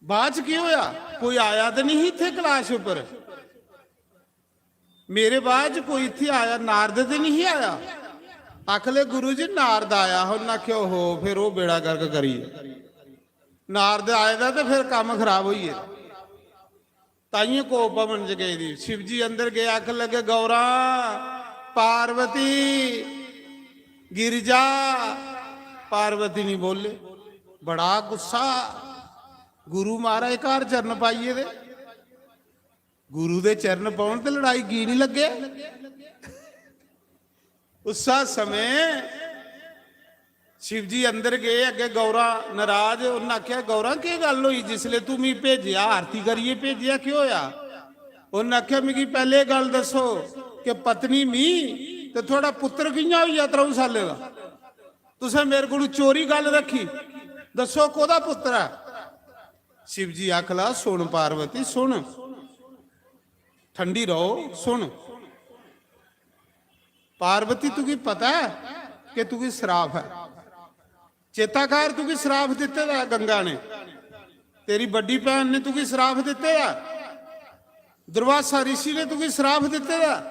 बाद च केह् होआ? कोई आया ते नहीं इत्थै कैलाश उप्पर। मेरे बाद च कोई इत्थै आया? नारद ते नहीं आया। आखले, "गुरु जी, नारद आया हा।" उन्नै आखेआ, "ओहो, फिर ओह् बेड़ा गर्क करी गेआ। नारद आए दा ते फिर कम्म खराब होई गेआ।" ताइयों कोप भवन च गेदी। शिव जी अंदर गए, आखन लगे, "गौरा, पार्वती, गिरिजा।" पार्वती नहीं बोले। बड़ा गुस्सा। गुरु महाराज घर चरण पाइए दे, गुरु दे चरण पौन ते लड़ाई की नहीं लगे? उस्सा समय शिव जी अंदर गए, अग्गे गौरा नाराज। उन्नै आखेआ, "गौरा, केह् गल्ल होई? जिसले तू मी भेजेआ, आरती करियै भेजेआ, केह् होया?" उन्नै आखेआ, "मिगी पैह्ले एह् गल्ल दस्सो कि पत्नी मी ते थुआढ़ा पुत्तर कि'यां होई गेआ त्र'ऊं साल्लें दा? तुसें मेरे कोलू चोरी गल्ल रक्खी, दस्सो, कोह्दा पुत्तर ऐ?" शिव जी आखला, "सुन पार्वती, सुन, ठंडी रहो, सुन। पार्वती, तुगी पता ऐ कि तुगी श्राप ऐ? चेता कर, तुगी श्राप दित्ते दा ऐ गंगा ने, तेरी बड्डी भैन ने तुगी श्राप दित्ते दा ऐ, दुर्वासा ऋषि ने तुगी श्राप दित्ते दा ऐ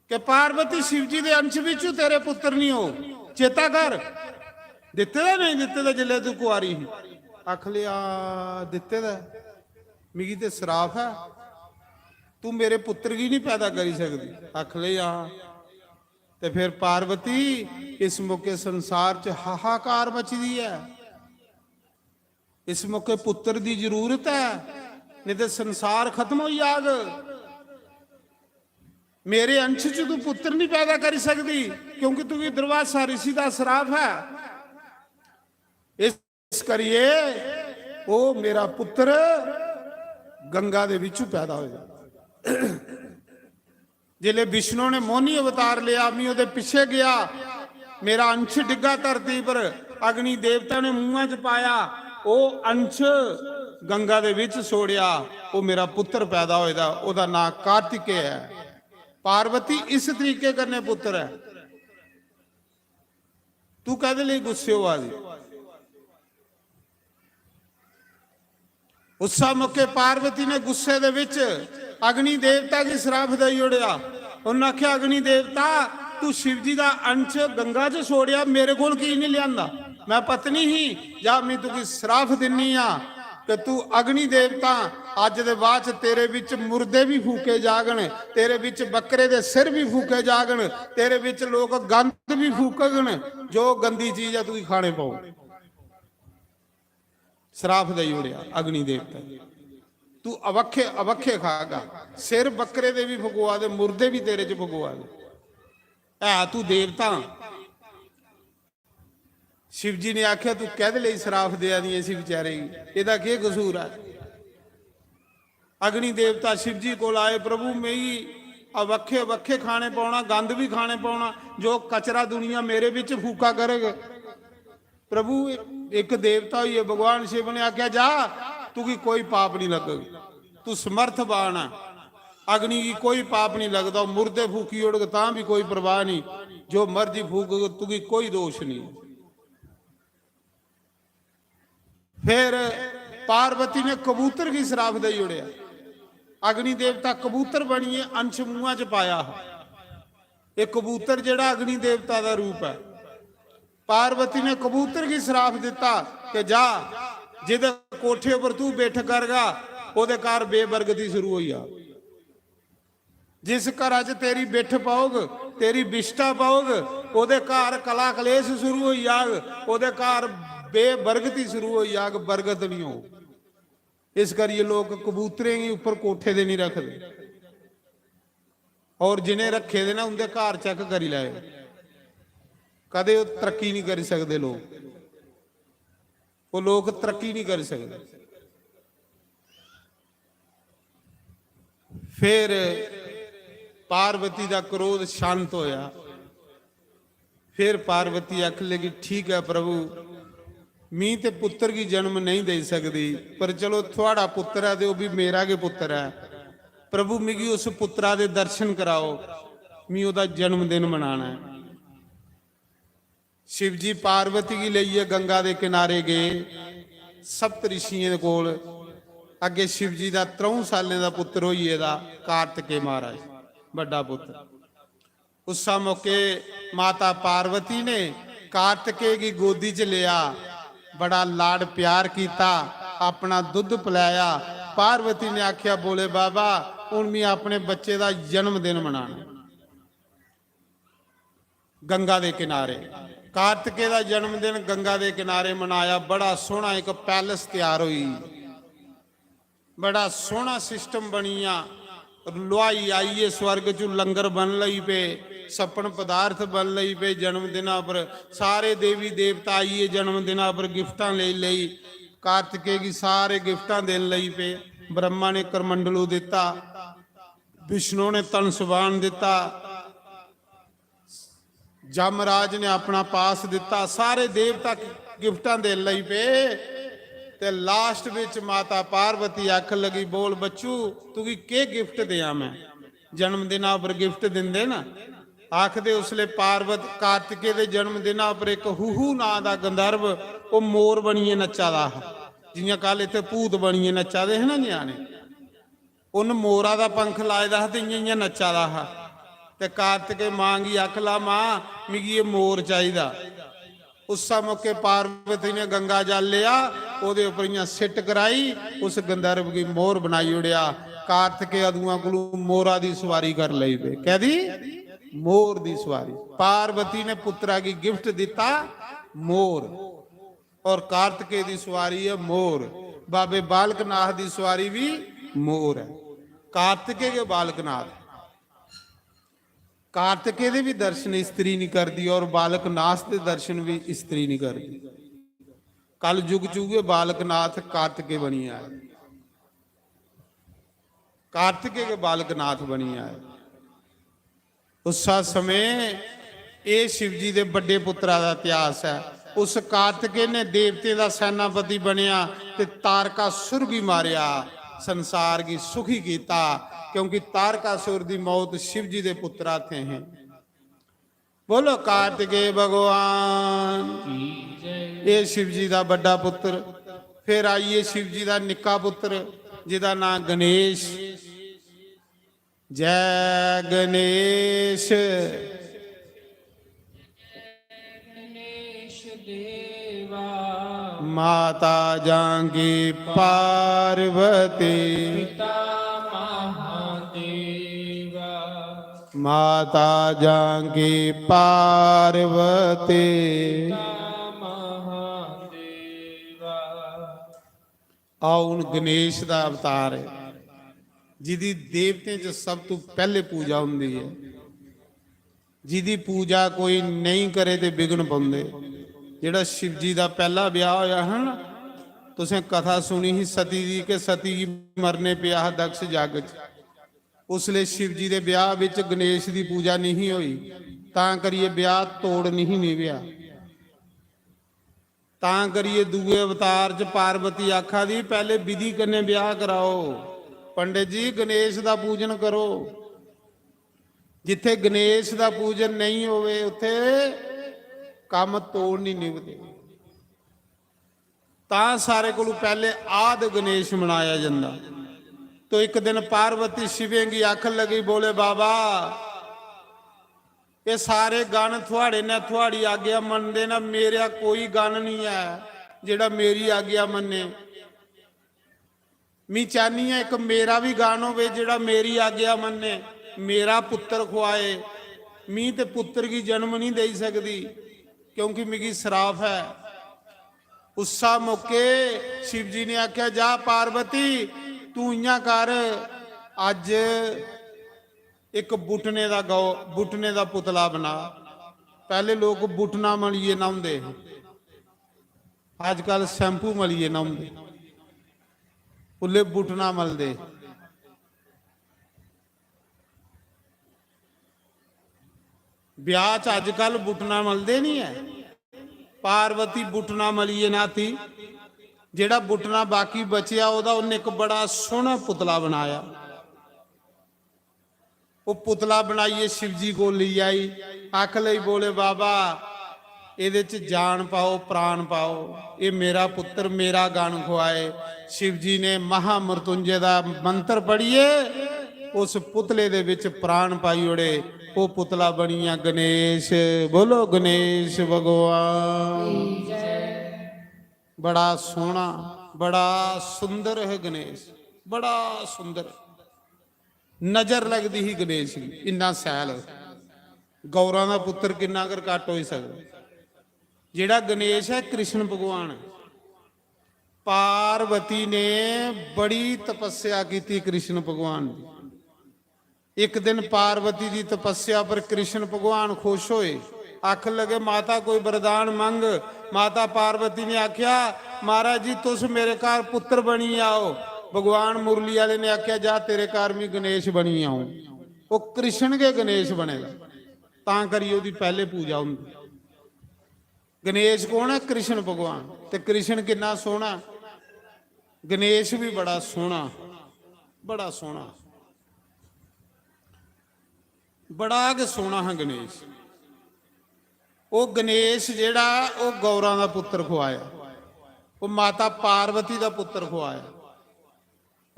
कि पार्वती शिव जी दे अंश बिचू तेरे पुत्तर नहीं हो। चेता कर, दित्ते दा, नहीं दित्ते दा? जिसलै तू कुआरी ही।" आखले, "हां, दित्ते दा ऐ। मिगी ते श्राप ऐ, तू मेरे पुत्तर गी नहीं पैदा करी सकदी।" आखले, "हां।" ते फिर पार्वती, इस मौके संसार च हाहाकार मची दी ऐ। इस मौके पुत्तर दी जरूरत ऐ, नहीं ते संसार खत्म होई जाग। मेरे अंश च तू पुत्तर नहीं पैदा करी सकदी, क्योंकि तुगी दुर्वासा ऋषि दा श्राप है। इस करिए ओ मेरा पुत्तर गंगा दे विच पैदा होया। जिसले विष्णु ने मोहनी अवतार लिया, मैं ओदे पिछे गया, मेरा अंश डिग्गा धरती पर, अग्नि देवता ने मुंहा च पाया, ओ अंश गंगा दे विच छोड़िया, ओ मेरा पुत्र पैदा होए दा, ओदा नां कार्तिकेय है। पार्वती इस तरीके कन्नै पुत्र है। तू कहदे लेई गुस्से होआ दी? उस्सा मौके पार्वती ने गुस्से दे विच अग्नि देवता गी श्राप देई ओड़ेआ। उन्नै आखेआ, "अग्नि देवता, तू शिव जी दा अंश गंगा च छोड़ेआ, मेरे कोल की नहीं लिआंदा? मैं पत्नी ही, जा मैं तुगी श्राप दिन्नी आं कि तू अग्नि देवता, अज्ज दे बाद च तेरे विच मुर्दे भी फूके जागन, तेरे विच बकरे दे सिर भी फूके जागन, तेरे विच लोक गंद भी फूकगन, जो गंदी चीज ऐ तुगी खाने पौग।" श्राप देई ओड़ेआ अग्नि देवता, "तू अवक्खे, अवक्खे खागा, सिर बकरे दे भी फुकवा दे, मुर्दे भी तेरे च फुकवा दे, है तू देवता।" शिव जी ने आखेआ, "तू कैदे लेई श्राप देआ दी ऐ इसी बेचारे गी? एदा केह् कसूर ऐ?" अग्नि देवता शिव जी कोल आए, "प्रभु, मिगी अवक्खे, अवक्खे खाने पौना, गंद भी खाने पौना, जो कचरा दुनिया मेरे विच फूका करग।" प्रभु, एक देवता होइयै भगवान शिव ने आखेआ, "जा, तुगी कोई पाप नहीं लगग, तू समर्थवान है, अग्नि गी कोई पाप नहीं लगदा, ओह् मुर्दे फूकी ओड़ग तां भी कोई परवाह नहीं, जो मर्जी फूकग, तुगी कोई दोष नहीं।" फिर पार्वती ने कबूतर गी श्राप देई ओड़ेआ। अग्नि देवता कबूतर बनियै अंश मुंहा च पाया हा। एह् कबूतर जेह्ड़ा अग्नि देवता दा रूप ऐ। पार्वती ने कबूतर गी श्राप दित्ता कि जा, जेह्दे कोठे उप्पर तू बिठ करगा, ओह्दे घर बेबरकती शुरू होई जा। जिस घरा च तेरी बिठ पौग, तेरी बिष्ठा पौग, ओह्दे घर कला कलेश शुरू होई जाग, ओह्दे घर बेबरकती शुरू होई जाग, बरकत नहीं होग। इस करियै लोक कबूतरें गी उप्पर कोठे दे नहीं रखदे। और जिनें रखे दे ना, उंदे घर चेक करी लैओ, कदे ओह् तरक्की नहीं करी सकदे लोक। ओह् लोक तरक्की नहीं करी सकदे। फिर पार्वती दा क्रोध शांत होया। फिर पार्वती आखन लगी, "ठीक ऐ प्रभु, मी ते पुत्र गी जन्म नहीं देई सकदी, पर चलो, थुआड़ा पुत्र ऐ ते ओह् भी मेरा गै पुत्र ऐ, "प्रभु, मिगी उस पुत्रा दे दर्शन कराओ, मी ओह्दा जन्मदिन मनाना ऐ।" शिव जी पार्वती गी लेइयै गंगा दे किनारे गे। सप्त ऋषियें दे कोल अग्गें शिव जी दा त्र'ऊं सालें दा पुत्तर होई गेदा, कार्तिकेय महाराज, बड्डा पुत्तर। उस्सा मौके माता पार्वती ने कार्तिकेय गी गोदी च लेआ, बड़ा लाड प्यार कीता, अपना दुद्ध पलैया। पार्वती ने आखेआ, "भोले बाबा, हून मी अपने बच्चे दा जन्मदिन मनाना।" गंगा दे किनारे कार्तिकेय दा जन्मदिन गंगा दे किनारे मनाया। बड़ा सोहना इक पैलेस त्यार होई, बड़ा सोहना सिस्टम बनिया। लोहाई आइयै स्वर्ग चों लंगर बन लगी पे, सपन पदार्थ बन लगी पे। जन्मदिना पर सारे देवी देवता आइयै जन्मदिना पर गिफ्टां लेई लेई, कार्तिकेय गी सारे गिफ्टां देन लगी पे। ब्रह्मा ने करमंडलू दित्ता, विष्णु ने धनुष बाण दित्ता, जमराज ने अपना पास दित्ता, सारे देवता गिफ्टां देन लगी पे। ते लास्ट विच माता पार्वती आखन लगी, "बोल बच्चू, तुगी केह् गिफ्ट देआं मैं?" जन्मदिना पर गिफ्ट दिंदे ना। आखदे उसले पार्वत कार्तिकेय दे जन्मदिना पर इक हुहू नां दा गंधर्व, ओह् मोर बनियै नच्चा दा हा, जियां कल इत्थै भूत बनियै नच्चा दे हे ना ञ्याणे। उन्न मोरा दा पंख लाए दा हा ते इ'यां इ'यां नच्चा दा हा। ते कार्तिकेय मां गी आखला, "मां, मिगी एह् मोर चाहिदा।" उस्सै मौके पार्वती ने गंगा जल लेआ, ओह्दे उप्पर इ'यां सिट्ट कराई, उस गंधर्व गी मोर बनाई ओड़ेआ। कार्तिकेय अदुआं कोलू मोरा दी सुआरी कर लगी पे। कैदी? मोर दी सुआरी। पार्वती ने पुत्रा गी गिफ्ट दित्ता मोर। और कार्तिकेय दी सुआरी ऐ मोर। बाबे बालकनाथ दी सुआरी भी मोर ऐ। कार्तिकेय गै बालकनाथ। कार्तिकेय दे भी दर्शन स्त्री नहीं करदी और बालकनाथ दे दर्शन भी स्त्री नहीं करदी। कल युग च उ'ऐ बालकनाथ कार्तिकेय बनी आए, कार्तिकेय गै बालकनाथ बनी आए। उस्सा समें एह् शिव जी दे बड्डे पुत्तरा दा इतिहास ऐ। उस कार्तिकेय ने देवतें दा सेनापति बनेआ ते तारकासुर गी मारेआ, संसार गी सुखी कीता, क्योंकि तारकासुर दी मौत शिव जी दे पुत्तरा थे हैं। बोलो कार्तिकेय भगवान की जय। एह् शिव जी दा बड्डा पुत्तर। फिर आई गे शिव जी दा निक्का पुत्तर, जिदा नां गणेश। जय गणेश। गणेश देवा। माता जांगी पार्वती। पिता महादेवा। माता जांगी पार्वती। पिता महादेवा। आओ, हुन गणेश दा अवतार ऐ, जिदी देवतें च सब तों पैहले पूजा हुंदी ऐ, जिदी पूजा कोई नेईं करे ते विघ्न पौंदे। जेह्ड़ा शिव जी दा पैहला ब्याह होया हा ना, तुसें कथा सुनी ही सती दी, कि सती गी मरने पेआ हा दक्ष जग च। उसले शिव जी दे ब्याह विच गणेश दी पूजा नहीं होई, तां करियै ब्याह तोड़ नहीं निभेआ। तां करियै दूए अवतार च पार्वती आखा दी, "पैहले विधि कन्नै ब्याह कराओ, पंडित जी, गणेश दा पूजन करो।" जिथे गणेश दा पूजन नहीं होवे, उथे कम्म तोड़ नहीं निभदे। तां सारे कोलू पैहले आद गणेश मनाया जंदा। तो इक दिन पार्वती शिवें गी आखन लगी, "बोले बाबा, एह् सारे गण थुआड़े ने, थुआड़ी आज्ञा मनदे न, मेरा कोई गण नहीं ऐ जेह्ड़ा मेरी आज्ञा मन्ने। मी चाहनी आं इक मेरा भी गण होवे जेह्ड़ा मेरी आज्ञा मन्ने, मेरा पुत्तर खुआए। मी ते पुत्तर गी जन्म नहीं देई सकदी, क्योंकि मिगी श्राप है।" उस्सा मौके शिव जी ने आख्या, "जा पार्वती, तू इयां कर, अज्ज इक बुटने दा गौ, बुटने दा पुतला बना।" पैहले लोक बुटना मलियै न्हौंदे हे, अजकल शैम्पू मलियै न्हौंदे, उल्ले बुटना मलदे। ब्याह च अजकल बुटना मलदे नहीं ऐ। पार्वती बुटना मलियै न्हाती। जेड़ा बुटना बाकी बचेआ, ओहदा उन्ने इक बड़ा सोहना पुतला बनाया। ਉਹ ਪੁਤਲਾ ਬਣਾਈਏ, ਸ਼ਿਵ ਜੀ ਕੋਲ ਲਈ ਆਈ। ਅੱਖ ਲਈ ਬੋਲੇ, "ਬਾਬਾ, ਇਹਦੇ ਚ ਜਾਨ ਪਾਓ, ਪ੍ਰਾਣ ਪਾਓ, ਇਹ ਮੇਰਾ ਪੁੱਤਰ, ਮੇਰਾ ਗਾਣ ਖੁਆਏ।" ਸ਼ਿਵ ਜੀ ਨੇ ਮਹਾਮ੍ਰਿਤੁੰਜੇ ਦਾ ਮੰਤਰ ਪੜ੍ਹਿਏ, ਉਸ ਪੁਤਲੇ ਦੇ ਵਿੱਚ ਪ੍ਰਾਣ ਪਾਈ ਉੜੇ। ਉਹ ਪੁਤਲਾ ਬਣੀਆਂ ਗਣੇਸ਼। ਬੋਲੋ ਗਣੇਸ਼ ਭਗਵਾਨ। ਬੜਾ ਸੋਹਣਾ, ਬੜਾ ਸੁੰਦਰ ਹੈ ਗਣੇਸ਼, ਬੜਾ ਸੁੰਦਰ। ਨਜ਼ਰ ਲੱਗਦੀ ਹੀ ਗਣੇਸ਼ ਦੀ, ਇੰਨਾ ਸੈਲ। ਗੌਰਾਂ ਦਾ ਪੁੱਤਰ ਕਿੰਨਾ ਕਰ ਘੱਟ ਹੋ ਹੀ ਸਕਦਾ। ਜਿਹੜਾ ਗਣੇਸ਼ ਹੈ, ਕ੍ਰਿਸ਼ਨ ਭਗਵਾਨ। ਪਾਰਵਤੀ ਨੇ ਬੜੀ ਤਪੱਸਿਆ ਕੀਤੀ ਕ੍ਰਿਸ਼ਨ ਭਗਵਾਨ ਦੀ। ਇੱਕ ਦਿਨ ਪਾਰਵਤੀ ਦੀ ਤਪੱਸਿਆ ਪਰ ਕ੍ਰਿਸ਼ਨ ਭਗਵਾਨ ਖੁਸ਼ ਹੋਏ, ਆਖਣ ਲੱਗੇ, "ਮਾਤਾ, ਕੋਈ ਵਰਦਾਨ ਮੰਗ।" ਮਾਤਾ ਪਾਰਵਤੀ ਨੇ ਆਖਿਆ, "ਮਹਾਰਾਜ ਜੀ, ਤੁਸੀਂ ਮੇਰੇ ਘਰ ਪੁੱਤਰ ਬਣੀ ਆਓ।" ਭਗਵਾਨ ਮੁਰਲੀ ਵਾਲੇ ਨੇ ਆਖਿਆ, "ਜਾ, ਤੇਰੇ ਘਰ ਵੀ ਗਣੇਸ਼ ਬਣੀ ਆਉਂ।" ਉਹ ਕ੍ਰਿਸ਼ਨ ਕੇ ਗਣੇਸ਼ ਬਣੇਗਾ, ਤਾਂ ਕਰੀ ਉਹਦੀ ਪਹਿਲੇ ਪੂਜਾ ਹੁੰਦੀ। ਗਣੇਸ਼ ਕੌਣ ਹੈ? ਕ੍ਰਿਸ਼ਨ ਭਗਵਾਨ। ਤੇ ਕ੍ਰਿਸ਼ਨ ਕਿੰਨਾ ਸੋਹਣਾ, ਗਣੇਸ਼ ਵੀ ਬੜਾ ਸੋਹਣਾ, ਬੜਾ ਸੋਹਣਾ, ਬੜਾ ਕਿ ਸੋਹਣਾ ਹੈ ਗਣੇਸ਼। ਉਹ ਗਣੇਸ਼ ਜਿਹੜਾ, ਉਹ ਗੌਰਾਂ ਦਾ ਪੁੱਤਰ ਖੁਆਇਆ, ਉਹ ਮਾਤਾ ਪਾਰਵਤੀ ਦਾ ਪੁੱਤਰ ਖੁਆਇਆ।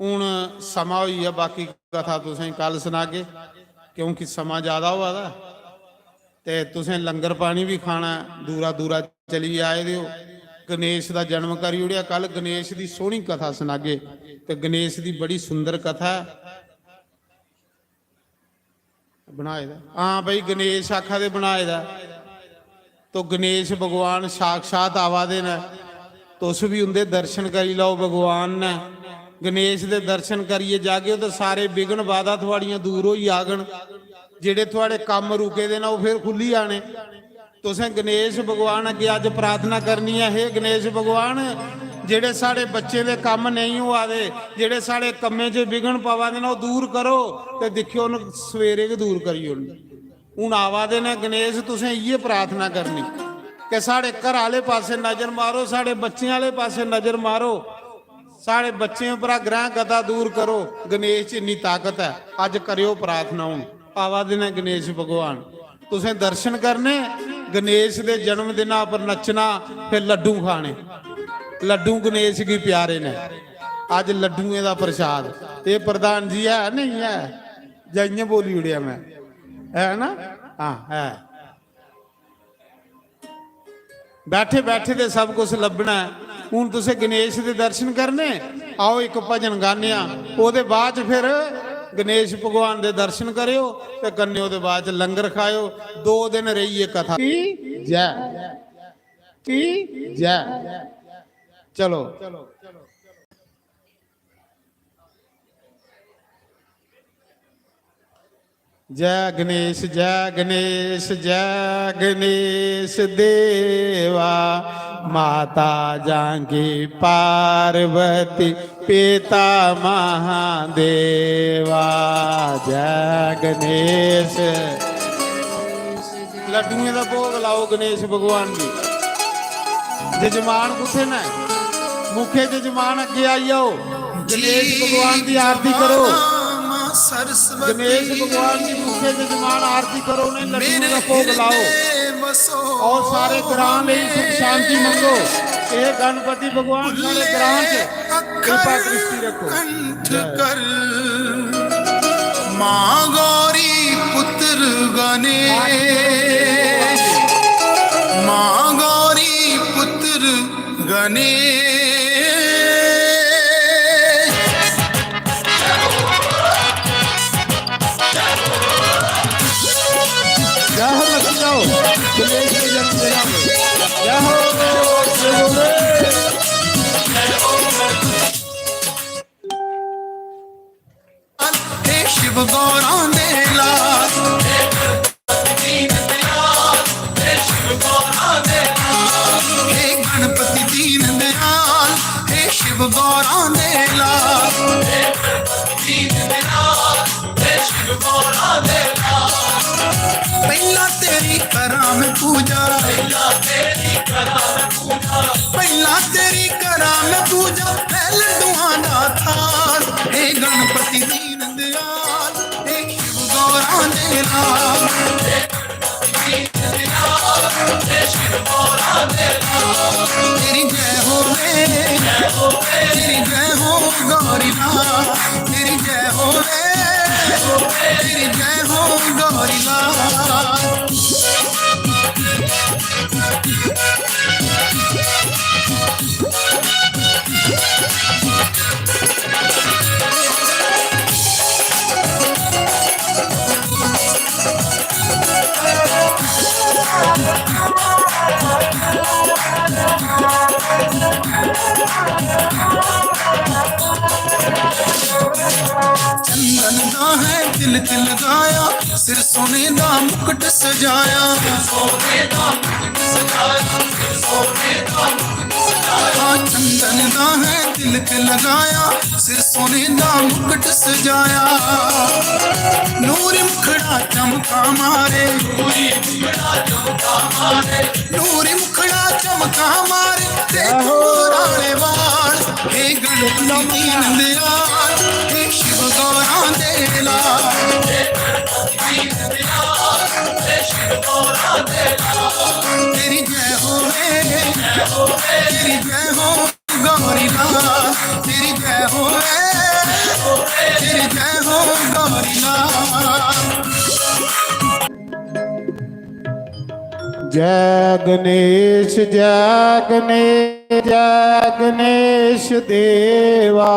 ਹੁਣ ਸਮਾਂ ਹੋਈ ਆ, ਬਾਕੀ ਕਥਾ ਤੁਸੀਂ ਕੱਲ ਸੁਣਾਗੇ, ਕਿਉਂਕਿ ਸਮਾਂ ਜ਼ਿਆਦਾ ਹੋਆ ਦਾ। ਤੇ ਤੁਸੀਂ ਲੰਗਰ ਪਾਣੀ ਵੀ ਖਾਣਾ, ਦੂਰਾ ਦੂਰਾ ਚਲੀ ਆਏ ਦਿਓ। ਗਣੇਸ਼ ਦਾ ਜਨਮ ਕਰੀ ਉੜਿਆ। ਕੱਲ ਗਣੇਸ਼ ਦੀ ਸੋਹਣੀ ਕਥਾ ਸੁਣਾਗੇ, ਤੇ ਗਣੇਸ਼ ਦੀ ਬੜੀ ਸੁੰਦਰ ਕਥਾ ਹੈ। ਬਣਾਏ ਦਾ, ਹਾਂ ਬਈ, ਗਣੇਸ਼ ਆਖਾ ਦੇ ਬਣਾਏ ਦਾ। ਤੋ ਗਣੇਸ਼ ਭਗਵਾਨ ਸਾਕਸ਼ਾਤ ਆਵਾ ਦੇ ਨੇ। ਤੁਸ ਵੀ ਉਹਦੇ ਦਰਸ਼ਨ ਕਰੀ ਲਓ, ਭਗਵਾਨ ਨੇ। ਗਣੇਸ਼ ਦੇ ਦਰਸ਼ਨ ਕਰੀਏ ਜਾਗੇ, ਉਹ ਤਾਂ ਸਾਰੇ ਵਿਘਨ ਬਾਧਾ ਤੁਹਾਡੀਆਂ ਦੂਰ ਹੋਈ ਆਗਣ। ਜਿਹੜੇ ਤੁਹਾਡੇ ਕੰਮ ਰੁਕੇ ਦੇ ਨੇ, ਉਹ ਫਿਰ ਖੁੱਲੀ ਆਣੇ। ਤੁਸੀਂ ਗਣੇਸ਼ ਭਗਵਾਨ ਅੱਗੇ ਅੱਜ ਪ੍ਰਾਰਥਨਾ ਕਰਨੀ ਹੈ, "ਹੇ ਗਣੇਸ਼ ਭਗਵਾਨ, ਜਿਹੜੇ ਸਾਡੇ ਬੱਚੇ ਦੇ ਕੰਮ ਨਹੀਂ ਹੋਆ ਦੇ, ਜਿਹੜੇ ਸਾਡੇ ਕੰਮੇ 'ਚ ਵਿਘਨ ਪਵਾ ਦੇ ਨੇ, ਉਹ ਦੂਰ ਕਰੋ।" ਤੇ ਦੇਖਿਓ, ਉਹਨੂੰ ਸਵੇਰੇ ਕਿ ਦੂਰ ਕਰੀ ਉਹਨੂੰ। ਹੁਣ ਆਵਾ ਦੇ ਨੇ ਗਣੇਸ਼, ਤੁਸੀਂ ਇਹ ਪ੍ਰਾਰਥਨਾ ਕਰਨੀ ਕਿ ਸਾਡੇ ਘਰ ਵਾਲੇ ਪਾਸੇ ਨਜ਼ਰ ਮਾਰੋ, ਸਾਡੇ ਬੱਚਿਆਂ ਵਾਲੇ ਪਾਸੇ ਨਜ਼ਰ ਮਾਰੋ, ਸਾਡੇ ਬੱਚਿਆਂ ਪਰਾ ਗ੍ਰਹਿ ਗਦਾ ਦੂਰ ਕਰੋ। ਗਣੇਸ਼ 'ਚ ਇੰਨੀ ਤਾਕਤ ਹੈ। ਅੱਜ ਕਰਿਓ ਪ੍ਰਾਰਥਨਾ। ਹੁਣ ਆਵਾ ਦੇ ਨੇ ਗਣੇਸ਼ ਭਗਵਾਨ, ਤੁਸੀਂ ਦਰਸ਼ਨ ਕਰਨੇ, ਗਣੇਸ਼ ਦੇ ਜਨਮ ਦਿਨਾਂ ਪਰ ਨੱਚਣਾ, ਫਿਰ ਲੱਡੂ ਖਾਣੇ। ਲੱਡੂ ਗਣੇਸ਼ ਕੀ ਪਿਆਰੇ ਨੇ। ਅੱਜ ਲੱਡੂਏ ਦਾ ਪ੍ਰਸ਼ਾਦ। ਇਹ ਪ੍ਰਧਾਨ ਜੀ ਹੈ, ਨਹੀਂ ਹੈ? ਜਾਂ ਇਆਂ ਬੋਲੀ ਉੜਿਆ ਮੈਂ, ਹੈ ਨਾ? ਹਾਂ, ਹੈ। ਬੈਠੇ ਬੈਠੇ ਤੇ ਸਭ ਕੁਝ ਲੱਭਣਾ ਹੈ। ਹੁਣ ਤੁਸੀਂ ਗਣੇਸ਼ ਦੇ ਦਰਸ਼ਨ ਕਰਨੇ, ਆਓ ਇੱਕ ਭਜਨ ਗਾਣੇ ਆ, ਉਹਦੇ ਬਾਅਦ 'ਚ ਫਿਰ ਗਣੇਸ਼ ਭਗਵਾਨ ਦੇ ਦਰਸ਼ਨ ਕਰਿਓ ਤੇ ਕੰਨੇ ਉਹਦੇ ਬਾਅਦ 'ਚ ਲੰਗਰ ਖਾਇਓ। ਦੋ ਦਿਨ ਰਹੀ ਇਹ ਕਥਾ। ਕੀ ਜੈ, ਕੀ ਜੈ। ਚਲੋ। जय गणेश, जय गणेश, जय गणेश देवा। माता जानकी पार्वती, पिता महादेवा। जय गणेश। ਲੱਡੂਆਂ ਦਾ ਭੋਗ ਲਾਓ ਗਣੇਸ਼ ਭਗਵਾਨ ਜੀ। ਜਜਮਾਨ ਕਿੱਥੇ ਨੇ? ਮੁਖੇ ਜਜਮਾਨ ਅੱਗੇ ਆਈ ਆਓ। ਗਣੇਸ਼ ਭਗਵਾਨ ਦੀ ਆਰਤੀ ਕਰੋ। ਗਣੇਸ਼ ਭਗਵਾਨ ਦੀ ਮੁਖੇ ਜਜਮਾਨ ਆਰਤੀ ਕਰੋ, ਨੇ ਲੱਡੂਆਂ ਦਾ ਭੋਗ ਲਾਓ। ਔਰ ਸਾਰੇ ਗ੍ਰਹਿ ਲਈ ਸੁਖ ਸ਼ਾਂਤੀ ਮੰਗੋ। ਇਹ ਗਣਪਤੀ ਭਗਵਾਨ ਸਾਰੇ ਗ੍ਰਹਿ 'ਚ ਕਿਰਪਾ ਦ੍ਰਿਸ਼ਟੀ ਰੱਖੋ। कंठ कर। माँ गौरी पुत्र गणेश, माँ गौरी पुत्र गणेश। जय हो लक्ष्मी जाओ, गणेश के जन्म दिना में। जय हो, जय हो, जय हो। हे शिव गौरां दे लाल, हे गणपति दीन दयाल, हे शिव गौरां दे लाल। ਪਹਿਲਾਂ ਤੇਰੀ ਕਰਾਂ ਮੈਂ ਪੂਜਾ, ਪਹਿਲਾਂ ਤੇਰੀ ਕਰਾਂ ਮੈਂ ਪੂਜਾ, ਮੈਂ ਲੱਡੂਆਂ ਦਾ ਥਾਲ। हे गणपति दीन दयाल, हे शिव गौरां तेरी जय होवे, तेरी जय हो गौरी माँ, तेरी जय होवे, तेरी जय हो गौरी माँ। चंदन दा है तिलक लगाया, सिर सोने दा मुकुट सजाया। हाँ, चंदन दा है तिलक लगाया, सिर सोने दा मुकुट सजाया। नूर मुखड़ा चमका मारे, नूर मुखड़ा चमका मारे, ते कोराले वाल। हे गणपति दीन दयाल, हे शिव गौरा दे लाल। तेरी जय होवे, तेरी जय हो गौरी लाल, तेरी जय होवे, तेरी जय हो गौरी लाल। जय गणेश, जय गणेश, जय गणेश देवा।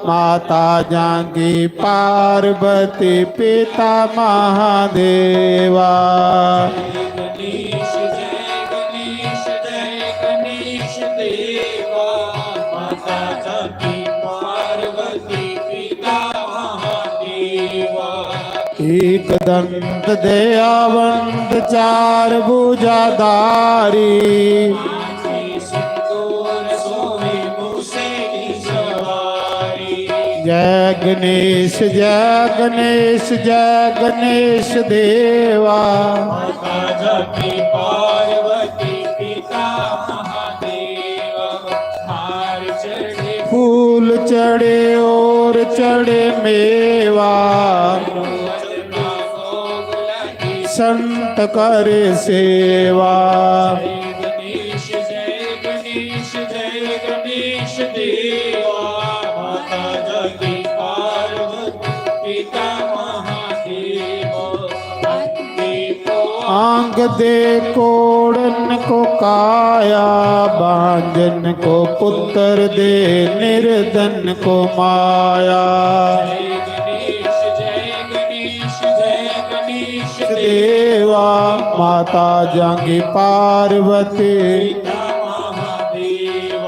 माता जांगी पार्वती, पिता महादेवा। गणेश, जय गणेश, जय गणेश देवा। माता जांगी पार्वती, पिता महादेवा। एक दंत दयावंत, चार भुजाधारी। जय गणेश, जय गणेश, जय गणेश देवा। माता जाकी पार्वती, पिता महादेव। हार चढ़े, फूल चढ़े और चढ़े मेवा। संत करे सेवा। जय गणेश, जय गणेश, जय गणेश देवा। माता जाकी पार्वती, पिता महादेव। अंग दे कोड़न को काया, बांझन को पुत्र दे, निर्धन को माया। जय गणेश, जय गणेश, जय गणेश देवा। माता जांगी पार्वती, पिता महादेव।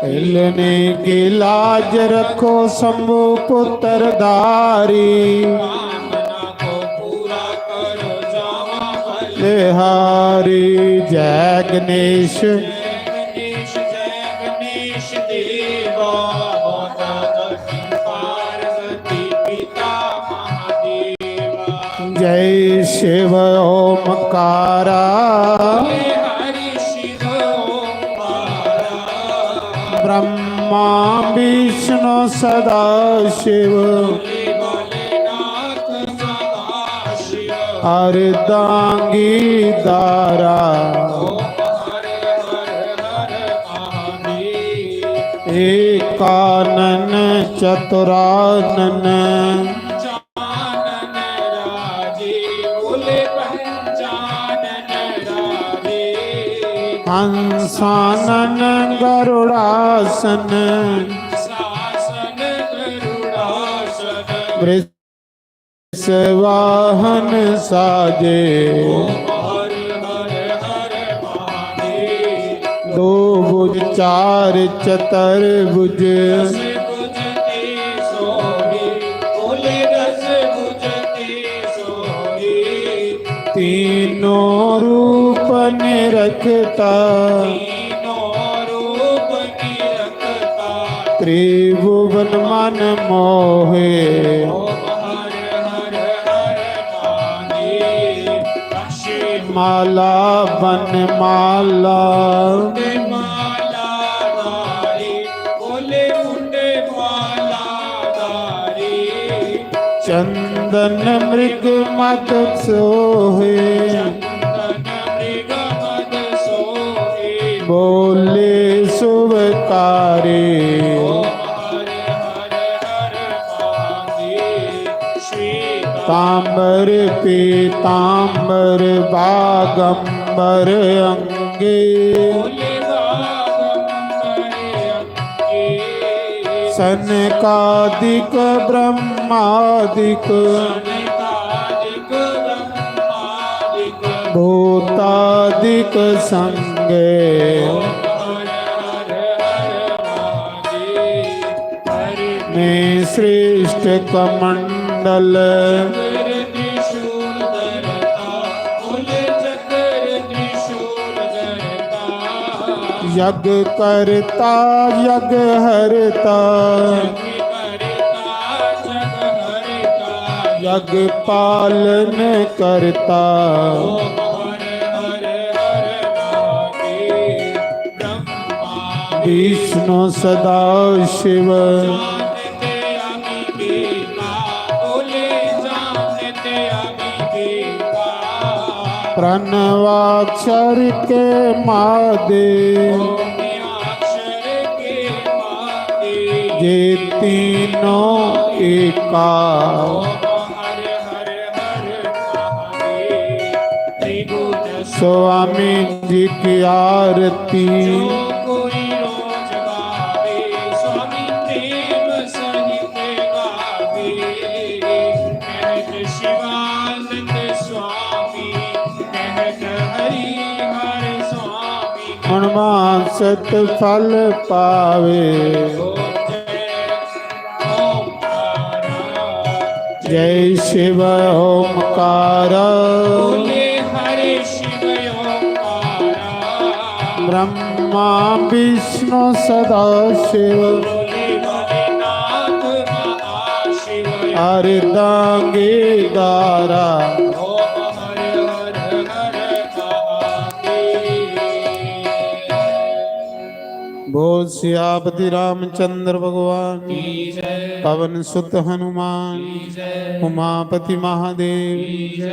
इलने की लाज रखो शंभु पुत्र धारी। कामना को पूरा करो जावा बलिहारी। जय गणेश। जय गणेश, जय गणेश देवा। माता दक्षिण पार्वती, पिता महादेवा। जय शिव ओमकारा। जय हरि शिव ओमकारा। ब्रह्मा विष्णु सदा शिव। भोले भोलेनाथ सदा शिव। अर्धांगी धारा। ओम हर हर हर महादेव। एकानन चतुरानन। पंचानन राजे, बोले पंचानन राजे। हंसानन गरुड़ासन। सासन गरुड़ासन। वृष वाहन साजे। ओम हर हर हर महादेव। दो भुज चार चतुर्भुज। दस भुज ते सोहे, बोले दस भुज ते सोहे। तीनों रूप निरखता। तीनों रूप निरखता। त्रिभुवन मन मोहे। ओम हर हर हर महादेव। अक्षय माला बन माला। मुंडे माला धारी, बोले मुंडे माला धारी। चंद चंदन मृग मद सोहे, बोले शुभकारी। तांबर पीतांबर बागंबर अंगे, सनकादिक ब्रह्मादिक भूतादिक संगे। में श्रेष्ठ कमंडल यज्ञ करता यज्ञ हरता, यज्ञ पालन करता। विष्णु सदा शिव प्रणवाक्षर के मादे, ये तीनों एका। स्वामी जी की आरती। हनुमान सत फल पावे। जय शिव ओमकार। ब्रह्मा विष्णु सदा शिव। अर्धांगी दारा। बोल सियापति रामचंद्र भगवान, पवन सुत हनुमान, उमापति महादेव।